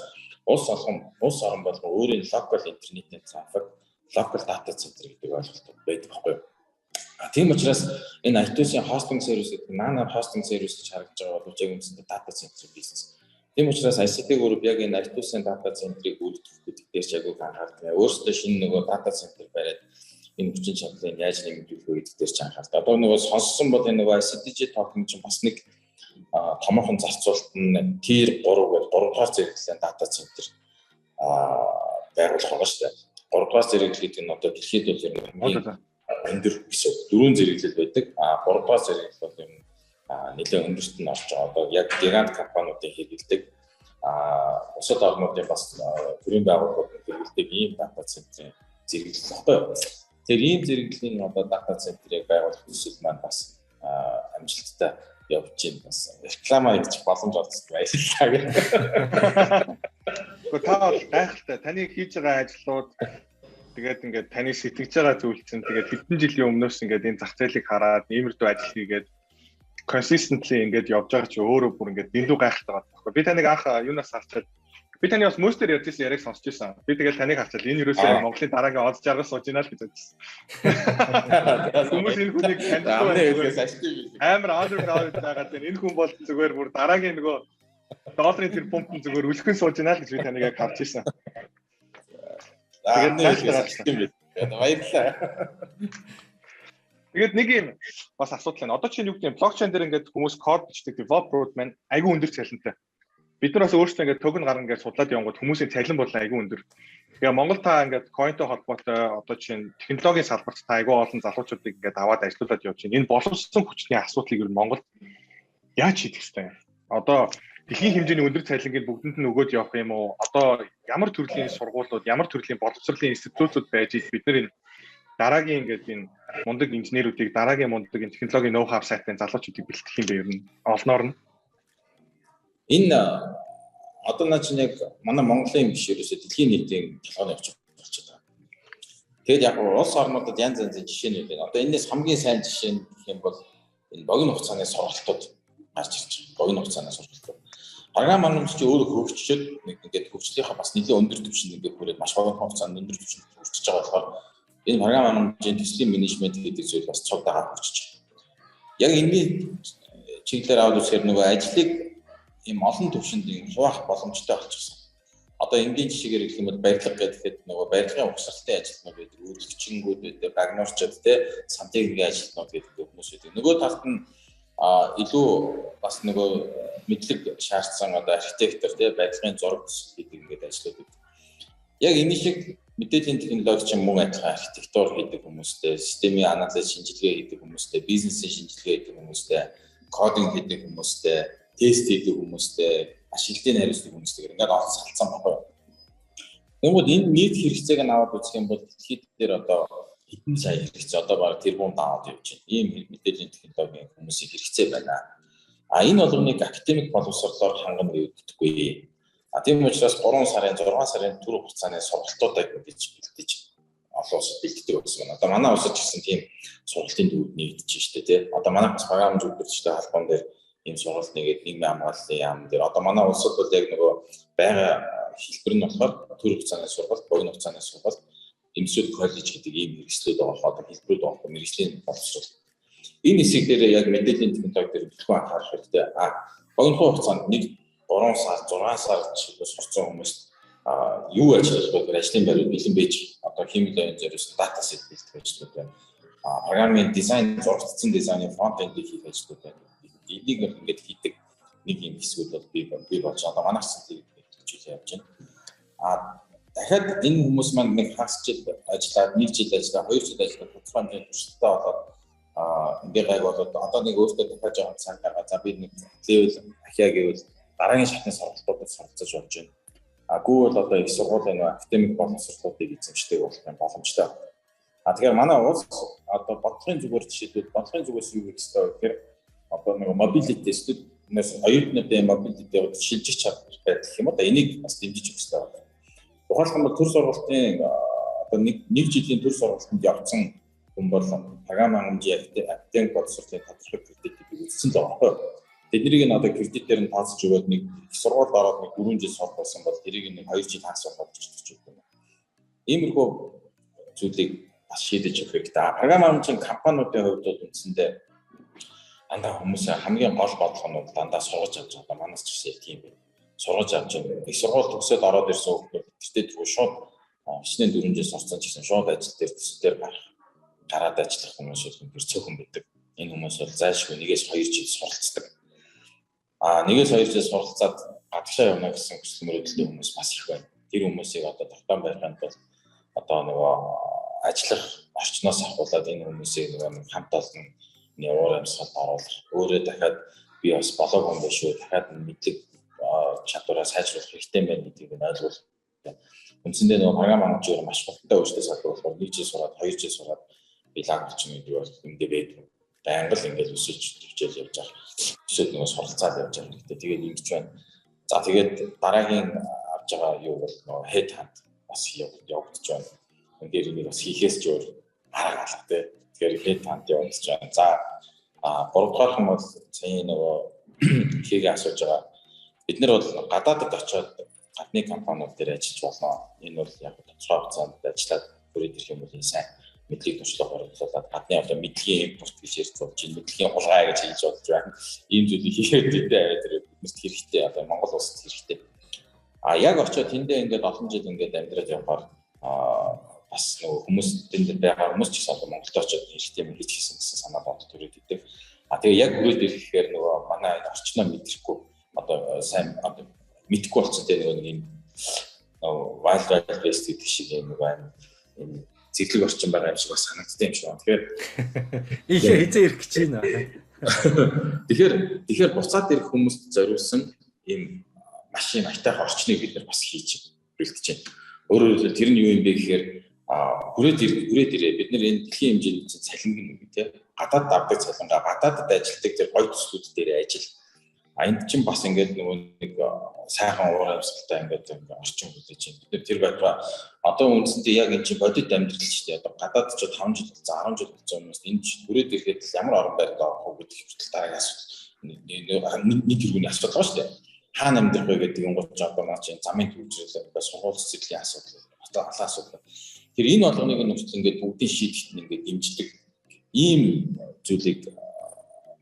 улс орон болгон өөрийн локал интернетийн трафик, локал дата центр гэдэг ойлголт байдаг байхгүй юу? Тийм учраас энэ iTunes-ийн хостинг сервис гэдэг нь наанаар хостинг сервис гэж харагдаж байгаа боловч яг үндсэндээ дата центр бизнес. Тийм учраас ICT Group яг энэ iTunes-ийн дата центрийг бүрдэх гэдэг дээр ч агуу анхаардаг. Өөрсдөө шинэ нөгөө дата центр бариад энэ хүчин чадлыг яаж нэмэгдүүлэх вэ гэдэг дээр ч анхаардаг. Одоо нөгөө сонссон бол энэ нөгөө ICTG токен чинь бас нэг томоохон зарцуулалт нь Tier 3 гэдэг 3 дугаар зэрэглэлийн дата центр байгуулах байгаа шүү дээ. 3 дугаар зэрэглэл гэдэг нь одоо дэлхийд бол ер нь хамгийн өндөр гэсэн. 4 зэрэглэл байдаг. 3 дугаар зэрэглэл бол ер нь нэлээд өндөрт нь орж байгаа. Одоо яг гигант компаниудын хэрэглэдэг бусад орнуудын бас төрийн байгууллагууд хэрэглэдэг ийм дата центрийн зэрэглэл баггүй юу? Тэр ийм зэрэглэлийн одоо дата центрийг байгуулах төсөл маань бас амжилттай явж байна. Бас реклама хийж боломж олдсон баярлалаа гэх. Гэхдээ та бол гайхалтай. Таны хийж байгаа ажлууд тэгээд ингээд таны сэтгэж байгаа зүйл чинь тэгээд хэдэн жилийн өмнөөс ингээд энэ зах зээлийг хараад иймэрдүү ажил хийгээд Consistently ингээд явж байгаа чи өөрөө бүр ингээд дэндүү гайхалтай байгаа байхгүй. Би таныг анх юунаас харчаад би таны бас мөстер ярьж ирсэн яриаг сонсч ирсэн. Би тэгэл таныг харчаал энэ юусоо Монголын дараагийн од жаргал сууж байна л гэж бодсон. Хүмүүс энэ хүнийг таньдаггүй амар undervalued байгаад байна. Энэ хүн бол зүгээр бүр дараагийн нөгөө долларын тэр пумп зүгээр үлхэн сууж байна л гэж би таныг яг харж ирсэн. Тэгээд гайхалтай. Баярлалаа. Тэгээд нэг юм бас асуудал байна. Одоо чинь юу гэдэг юм блокчейн дээр ингээд хүмүүс код бичдэг developer-ууд маань айгүй өндөр цалинтай. Бид нар бас өөрсдөө ингээд токен гарна гэж судлаад явангууд хүмүүсийн цалин бол айгүй өндөр. Тэгээ Монгол та ингээд coin-той холбоотой одоо чинь технологийн салбарт та айгүй олон залуучуудыг ингээд аваад ажилуулад явж байна. Энэ боловсон хүчний асуудлыг ер нь Монголд яаж шийдэх ёстой юм? Одоо дэлхийн хэмжээний өндөр цалингийг бүгдэнд нь өгөөд явах юм уу? Одоо ямар төрлийн сургуулиуд, ямар төрлийн боловсролын институтууд байж бид нар энэ дараагийн ингээд энэ мундаг инженерүүдийг, дараагийн мундаг энэ технологийн ноу-хау сайтай залуучуудыг бэлтгэх юм бэ ер нь олноор нь? Энэ одоо наа чинь яг манай Монголын биш ерөөсөө дэлхийн нийтийн толгойн явчих болчиход байгаа. Тэгээд яг улс орнуудад янз янзын жишээнүүд байна. Одоо энэс хамгийн сайн жишээ нь гэх юм бол энэ богино хугацааны сургалтууд гарч ирж байгаа. Богино хугацааны сургалтууд. Програм хангамж чи өөрөө хөгжчөөд нэг ингээд хөгжлийнхаа бас нэлээд өндөр түвшинд ингээд хүрээд маш богино хугацаанд өндөр түвшинд хүрчиж байгаа болохоор энэ програм хангамжийн төслийн менежмент гэдэг зүйл бас цог дагаад хөгжиж байгаа. Яг энэний чиглэлээр аваад үзэхээр нөгөө ажлыг ийм олон түвшинд хуваах боломжтой болчихсон. Одоо энгийн жишээгээр хэлэх юм бол барилга гэхэд нөгөө барилгын угсралтын ажилтнууд байдаг, үйлдвэрчингүүд байдаг, багнуурчид те, сантехникийн ажилтнууд гэдэг хүмүүс байдаг. Нөгөө талд нь илүү бас нөгөө мэдлэг шаардсан одоо архитектор те, барилгын зураг төсөл гэдэг ингээд ажлууд байдаг. Яг энэ шиг мэдээллийн технологи чинь мөн адилхан архитектур хийдэг хүмүүстэй, системийн анализ шинжилгээ хийдэг хүмүүстэй, бизнесийн шинжилгээ хийдэг хүмүүстэй, кодинг хийдэг хүмүүстэй, тест хийдэг хүмүүстэй, ашиглалтыг хариуцдаг хүмүүстэй ингээд олон салцсан баггүй. Тэгмүүд энэ нийт хэрэгцээг нь аваад үзэх юм бол дэлхийд дээр одоо хэдэн сая хэрэгцээ одоо бараг тэрбум аваад явж байна. Ийм мэдээллийн технологийн хүмүүсийн хэрэгцээ байна. А энэ болгоныг академик боловсролоор хангана гэдэггүй. А тийм учраас 3 сарын 6 сарын түр хугацааны сургалтуудыг мэдээж бэлдэж олон улсад бэлддэг байсан байна. Одоо манай улсад ч гэсэн тийм сургалтын төвүүд нэгдэж штэ тий. Одоо манай бас програм зөвлөмжтэй холбоон дээр ийм сургалт нэгээд нийгмийн хамгааллын яам дээр одоо манай улсад бол яг нөгөө байгаа хэлбэр нь болохоор төр хугацааны сургалт, богино хугацааны сургалт, эмсүүд коллеж гэдэг ийм хэрэгслүүд байгаа одоо хэлбэрүүд байгаа мэргэжлийн боловсрол. Энэ хэсэг дээр яг мэдээллийн технологи дээр бэлтгэн анхаарах хэрэгтэй. А богино хугацаанд 1 3 сар, 6 сар сурцсан хүмүүст юу ажиллах вэ гэхээр ажлын байрууд бэлэн байж одоо хиймэл оюун зориулсан дата сет бэлтгэх ажлууд байна. Програмын дизайн, зурагдсан дизайны фронт эндийг хийх ажлууд байна. Энийг ингээд хийдэг нэг юм хэсгүүд бол бий болж одоо манай хэсгийг хөгжүүлээ явж байна. А дахиад энэ хүмүүс маань нэг хагас жил ажиллаад, нэг жил ажиллаад, 2 жил ажиллаад тодорхой хэмжээний туршлагатай болоод ингээ гайг болоод одоо нэг өөртөө дахиад жоохон цаг гаргаа. За би нэг level ахиа гэвэл дараагийн шатны сургалтуудад суралцаж болж байна. А гүү бол одоо их сургуулийн нэг академик боловсролуудыг эзэмшдэг болох юм боломжтой. А тэгэхээр манай улс одоо бодлогын зүгээр жишээлбэл бодлогын зүгээс юу хийх ёстой вэ гэхээр одоо нэг mobility студентээс оюутнуудын mobility шилжих чадвар байх юм уу да энийг бас дэмжиж өгөх ёстой байна. Тухайлх юм бол төр сургалтын одоо нэг жилийн төр сургалтанд явцсан хүн бол програм хангамжийн академик боловсролын тодорхой кредитийг үзсэн л байгаа байхгүй юу? Тэднийг нь одоо кредитээр нь тооцож өгөөд нэг их сургуульд ороод нэг 4 жил сурах байсан бол тэрийг нэг 2 жил хагас болгож өчтөж өгдөг юм. Иймэрхүү зүйлийг бас шийдэж өгөх хэрэгтэй. Програм хангамжийн компаниудын хувьд бол үндсэндээ дандаа хүмүүс хамгийн гол бодлого нь бол дандаа сургаж авч байгаа. Манаас ч гэсэн тийм байна. Сургаж авч байна. Их сургууль төгсөөд ороод ирсэн хүмүүс тэртээ тэргүй шууд хичнээн 4 жил сурцсан ч гэсэн шууд ажил дээр төсөл дээр гараад ажиллах хүмүүс бол үнэхээр цөөхөн байдаг. Энэ хүмүүс бол зайлшгүй 1-2 жил суралцдаг. А 1-2 жил суралцаад гадагшаа явна гэсэн хүсэл мөрөөдөлтэй хүмүүс бас их байна. Тэр хүмүүсийг одоо тогтоон байхын тулд одоо нөгөө ажиллах орчноос ахуулаад энэ хүмүүсийг нөгөө нэг хамт олон уур амьсгалд оруулах. Өөрөө дахиад би бас болоог юм биш үү? Дахиад мэдлэг чадвараа сайжруулах хэрэгтэй байна гэдгийг нь ойлгуул. Үндсэндээ нөгөө програм хангамжаар маш хурдтай өөрчлөлт салбар болохоор 1 жил сураад 2 жил сураад би лаг болчихно гэдэг бол эндээ байдаг. Байнга л ингээд өсөж төвчээл явж байгаа. Өсөөд нөгөө суралцаад явж байгаа хэрэгтэй. Тэгээд ингэж байна. За тэгээд дараагийн авч байгаа юу бол нөгөө head hunt бас явагдаж байна. Үнээр энийг бас хийхээс ч өөр арга алга тий. Тэгэхээр head hunt явагдаж байна. За А гуравдугаарх нь бол сая нөгөө хийгээ асууж байгаа. Бид нар бол гадаадд очиод гадны компаниуд дээр ажиллаж болно. Энэ бол яг тодорхой хугацаанд ажиллаад хүрээд ирэх юм бол энэ сайн мэдлэг туршлага хөрвүүлээд гадны одоо мэдлэгийн импорт гэж ярьж болж байна. Мэдлэгийн хулгай гэж хэлж болж байна. Ийм зүйлийг хийгээд тэндээ аваад ирээд биднэрт хэрэгтэй, одоо Монгол улсад хэрэгтэй. А яг очиод тэндээ ингээд олон жил ингээд амьдраад явахаар бас нөгөө хүмүүс тэнд байгаа хүмүүс ч гэсэн одоо Монголд очиод хэрэгтэй юм хийж хийсэн гэсэн санаа бодол төрөөд идэг. А тэгээ яг хүрээд ирэхээр нөгөө манай орчноо мэдрэхгүй одоо сайн одоо мэдхгүй болсон те нөгөө нэг юм wild wild west гэдэг шиг юм нөгөө юм зэрлэг орчин байгаа юм шиг бас санагдсан юм шиг байна. Тэгэхээр ихээ хизээ ирэх гэж байна. Тэгэхээр буцаад ирэх хүмүүст зориулсан ийм маш юм аятайхан орчныг бид нар бас хийж бэлтэж байна. Өөрөөр хэлбэл тэр нь юу юм бэ гэхээр хүрээд ирээ бид нар энэ дэлхийн хэмжээний цалинг нь үгүй те гадаад авдаг цалингаа гадаадд ажилладаг тэр гоё төслүүд дээр ажил. А энд чинь бас ингээд нөгөө нэг сайхан уур амьсгалтай ингээд орчин хүлээж байна. Бид тэр байтугай одоо үндсэндээ яг энэ чинь бодит амьдрал шүү дээ. Одоо гадаад ч 5 жил болсон, 10 жил болсон хүмүүс энэ хүрээд ирэхэд ямар орон байранд орох уу гэдэг хүртэл дараагийн асуудал нэг тэргүүний асуудал байгаа шүү дээ. Хаана амьдрах вэ гэдэг юм гол одоо наа чинь замын төвжирэл, одоо сургууль цэцэрлэгийн асуудал, одоо олон асуудал. Тэр энэ болгоныг нь хүртэл ингээд бүгдийг шийдэхэд нь ингээд дэмждэг ийм зүйлийг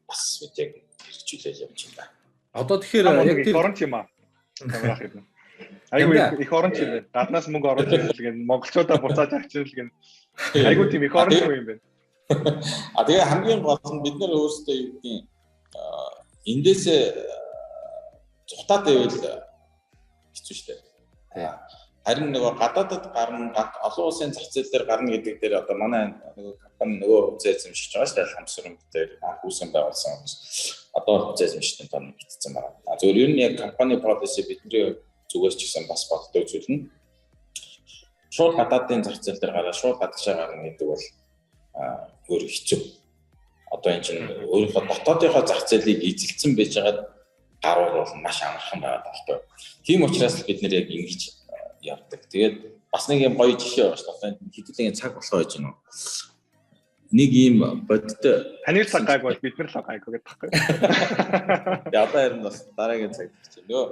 бас бид яг хэрэгжүүлээд явж байна. Одоо тэгэхээр яг тэр оронч юм аа. Камерах юм. Айгүй их оронч юм байна. Гаднаас мөнгө оруулж ирэл гэн монголчуудаа буцааж авчирл гэн. Айгүй тийм их оронч юм байна. А тэгээ хамгийн гол нь бид нар өөрсдөө юу гэдгийг эндээсээ зутаад байвал хэцүү шүү дээ. Харин нөгөө гадаадд гарна, олон улсын зах зээл дээр гарна гэдэг дээр одоо манай нөгөө компани нөгөө хувьцаа эзэмшиж байгаа шүү дээ. Хамсрам дээр анх үүсэн байгуулсан хүмүүс. Одоо хувьцаа эзэмшигчдийн тоо нэгтсэн байгаа. А зөвхөн ер нь яг компани policy бидний зүгээс ч гэсэн бас боддог зүйл нь шууд гадаадын зах зээл дээр гараа шууд гадагшаа гарна гэдэг бол өөр хэцүү. Одоо энэ чинь өөрийнхөө дотоодынхоо зах зээлийг эзэлсэн байж байгаад гарвал бол маш амархан байгаа байхгүй. Тийм учраас бид нэр яг ингэж явдаг. Тэгээд бас нэг юм гоё жишээ байгаа шүү дээ. Хэдүүлэн цаг болохоо гэж байна уу? Нэг ийм бодтой таны цаг гайг бол бид нар л гайг гэдэг байхгүй. Тэгээ одоо харин бас дараагийн цаг гэж байна. Нөгөө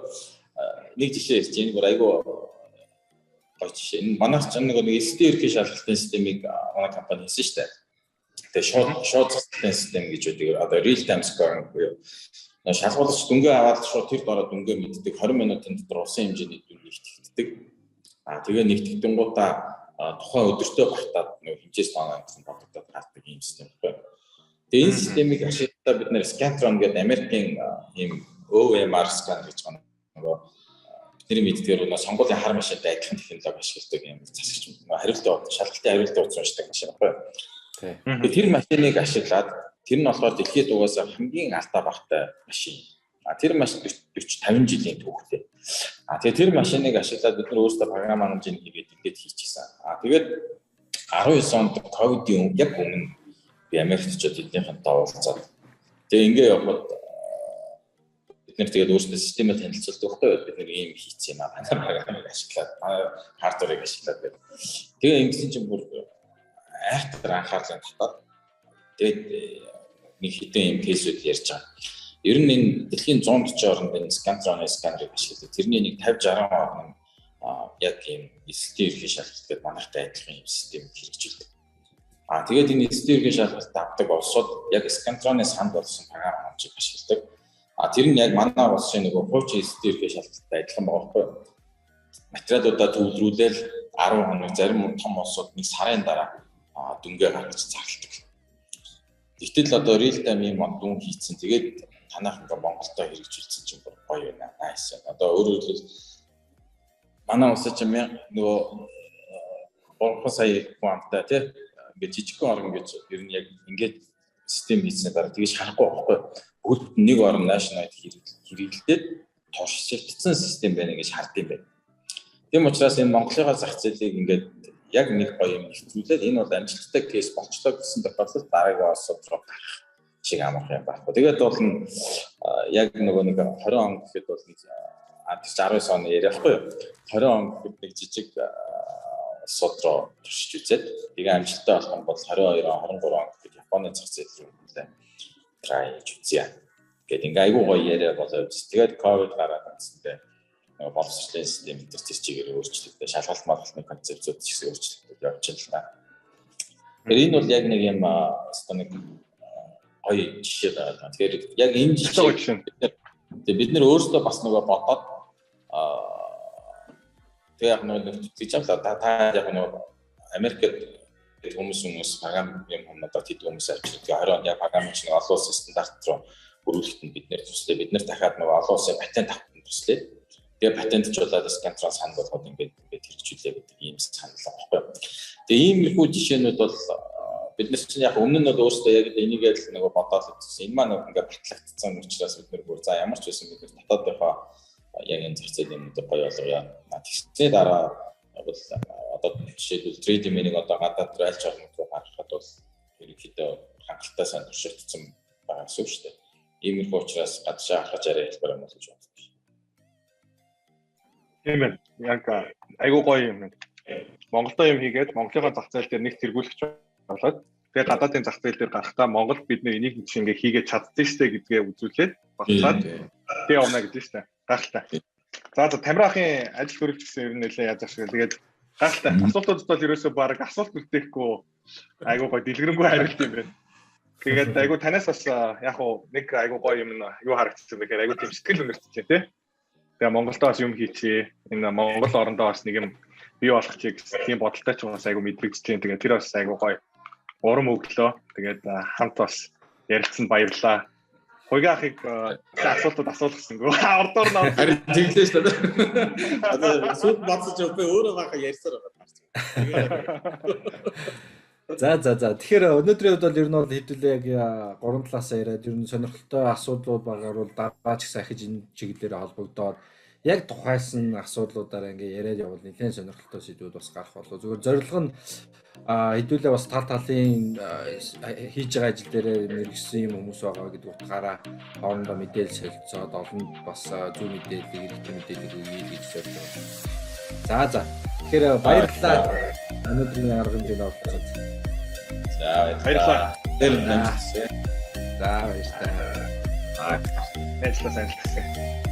нэг жишээ ярьж энэ бүр айгүй гоё жишээ. Энэ манайх ч нэг ST ерхий шалгалтын системийг манай компани хийсэн шүү дээ. Тэгээ шууд цацлалтын систем гэж байдаг. Одоо real time scoring буюу шалгуулагч дүнгээ аваад шууд тэр дороо дүнгээ мэддэг. 20 минутын дотор улсын хэмжээний дүн нэгтгэдэг. А тэгээ нэгтгэдэнгуудаа тухайн өдөртөө багтаад нөгөө хэмжээс тооноо гэсэн бодогдоод гардаг ийм систем байхгүй. Тэгээ энэ системийг ашиглаад бид нэр Scantron гэдэг Америкийн ийм OMR scanner гэж байна. Нөгөө бидний мэддгээр нөгөө сонгуулийн хар машинтай адилхан технологи ашигладаг ийм засагч хариултын шалгалтын хариултын утас уншдаг машин байхгүй. Тэгээ тэр машиныг ашиглаад тэр нь болохоор дэлхийд угаасаа хамгийн алдаа багтай машин. А тэр машин 40 50 жилийн түүхтэй. А тэгээ тэр машиныг ашиглаад бид нар өөрсдөө програм хангамжийг хийгээд ингээд хийчихсэн. А тэгээд 19 онд ковидын яг өмнө би Америкт очиод эднийхэнтэй уулзаад тэгээ ингээ явхад бид нар тэгээд өөрсдөө системээ танилцуулдаг байхгүй юу? Бид нар ийм хийчихсэн юм аа. Манай програмыг ашиглаад, манай хардварыг ашиглаад гэдэг. Тэгээ ингэсэн чинь бүр айхтар анхаарлаа татаад тэгээд нэг хэдэн ийм кейсүүд ярьж байгаа. Ер нь энэ дэлхийн 140 оронд энэ Scantron сканерыг ашигладаг. Тэрний нэг 50 60 орн нь яг ийм эсэлтийн ерхий шалгалт гэдэг манайхтай адилхан ийм системийг хэрэгжүүлдэг. А тэгээд энэ эсэлтийн ерхий шалгалт авдаг улсууд яг Scantron-ы санд болсон програм хангамжийг ашигладаг. А тэр нь яг манай улсын нөгөө хуучин эсэлтийн ерхий шалгалттай адилхан байгаа байхгүй юу? Материалуудаа төвлөрүүлээл 10 хоног зарим том улсууд нэг сарын дараа дүнгээ гаргаж зарладаг. Гэтэл одоо real time ийм дүн хийцэн. Тэгээд танайх ингээ Монголдо хэрэгжүүлсэн чинь бүр гоё байна. Nice. Одоо өөрөөр хэлбэл манай улс чинь нөгөө 3 сая хүн амтай тий ингээ жижигхэн орн гэж ер нь яг ингээд систем хийснээр дараа тэгж харахгүй байхгүй. Бүгд бүтэн нэг орн national хэрэглэдэг туршилтсан систем байна гэж хардсан юм байна. Тийм учраас энэ Монголынхаа зах зээлийг ингээд яг нэг гоё юм нэвтрүүлээд энэ бол амжилттай кейс болчлоо гэсэн тохиолдолд дараагийн улсууд руу гарах шиг амарх юм байхгүй. Тэгээд бол яг нөгөө нэг 20 он гэхэд бол нэг 19 оны яриа байхгүй юу? 20 он гэхэд нэг жижиг улсууд руу туршиж үзээд тэгээ амжилттай болох юм бол 22 он 23 он гэхэд Японы зах зээл рүү нэлээ Try хийж үзье. Гэт ингээ айгүй гоё яриа болоо явж. Тэгээд ковид гараад үндсэндээ нөгөө боловсролын систем энэ төр чигээр өөрчлөгдөв. Шалгалт малгалтны концепцүүд ч гэсэн өөрчлөгдөж явж байна л та. Тэгэхээр энэ бол яг нэг юм өстой нэг гоё жишээ байгаа. Тэгэхээр яг энэ жишээ тэгээ бид нэр өөрсдөө бас нөгөө бодоод тэгээ яг нөгөө тэгж юм л та яг нөгөө Америкт хүмүүс програм юм юмнуудад хийдэг хүмүүс авчирдаг. Тэгээ 20 онд яг програм чинь олон улсын стандарт руу хөрвүүлэхэд нь бид нэр туслая. Бид нэр дахиад нөгөө олон улсын патент авахд нь туслая. Тэгээ патентжуулаад Scantron санал болгоод ингээд хэрэгжүүлээ гэдэг ийм санал байгаа байхгүй юу. Тэгээ иймэрхүү жишээнүүд бол бид нар чинь яг өмнө нь бол өөрсдөө яг энийг л нөгөө бодоод үзсэн. Энэ маань ингээд батлагдсан учраас бид нар бүр за ямар ч байсан бид нар дотоодынхоо яг энэ зах зээлийн юмнуудыг гоё болгоё. Тэгсний дараа бол одоо жишээлбэл 3D mining одоо гадаад руу аль ч орнууд руу гаргахад бол ерөнхийдөө хангалттай сайн туршигдсан байгаа гэсэн үг шүү дээ. Иймэрхүү учраас гадшаа гаргаж арай хэлбэр юм бол гэж боддог. Тийм ээ. Яг айгуу гоё юм. Монголдо юм хийгээд Монголынхаа зах зээл дээр нэг тэргүүлэгч болоод тэгээ гадаадын зах зээл дээр гарахдаа Монгол бид нэр энийг чинь ингээ хийгээд чаддсан штэ гэдгээ үзүүлээд батлаад тэгээ явна гэж штэ. Гайхалтай. За Тамираахын ажил хөрөлж гэсэн ер нь нэлээ яаж ах шиг. Тэгээд гайхалтай. Асуултууд бол ерөөсөө баг асуулт үлдээхгүй айгуу гоё дэлгэрэнгүй хариулт юм байна. Тэгээд айгуу танаас бас яг уу нэг айгуу гоё юм юу харагдсан бэ гэхээр айгуу тийм сэтгэл өнөртсөн тий. Тэгээ Монголдо бас юм хийчихье. Энэ Монгол орондоо бас нэг юм бий болгочих гэсэн тийм бодолтой ч бас айгуу мэдрэгдэж чинь. Тэгээд тэр бас айгуу гоё урам өглөө. Тэгээд хамт бас ярилцсанд баярлалаа. Хуйга ахыг асуултууд асуулгасангүй. Ордоор нь харин тэглээ шүү дээ. Одоо сүд бодсож би өөрөө баха ярьсаар байгаа. За. Тэгэхээр өнөөдрийн хувьд бол ер нь бол хэдүүлээ яг гурван талаасаа яриад ер нь сонирхолтой асуудлууд багаар бол дараа ч гэсэн ахиж энэ чиглэлээр холбогдоод яг тухайлсан асуудлуудаараа ингээ яриад явбал нэлээд сонирхолтой сэдвүүд бас гарах болов. Зүгээр зорилго нь хэдүүлээ бас тал талын хийж байгаа ажил дээрээ мэргэсэн юм хүмүүс байгаа гэдэг утгаараа хоорондоо мэдээлэл солилцоод олонд бас зөв мэдээллийг хэрэгтэй мэдээллийг өгье гэж зорж байгаа. За. Тэгэхээр баярлалаа. Өнөөдрийн арга хэмжээнд оролцоод. За баярлалаа. Тэр нэмсэн. За баярлалаа. Ажиллаа сайн л гэсэн.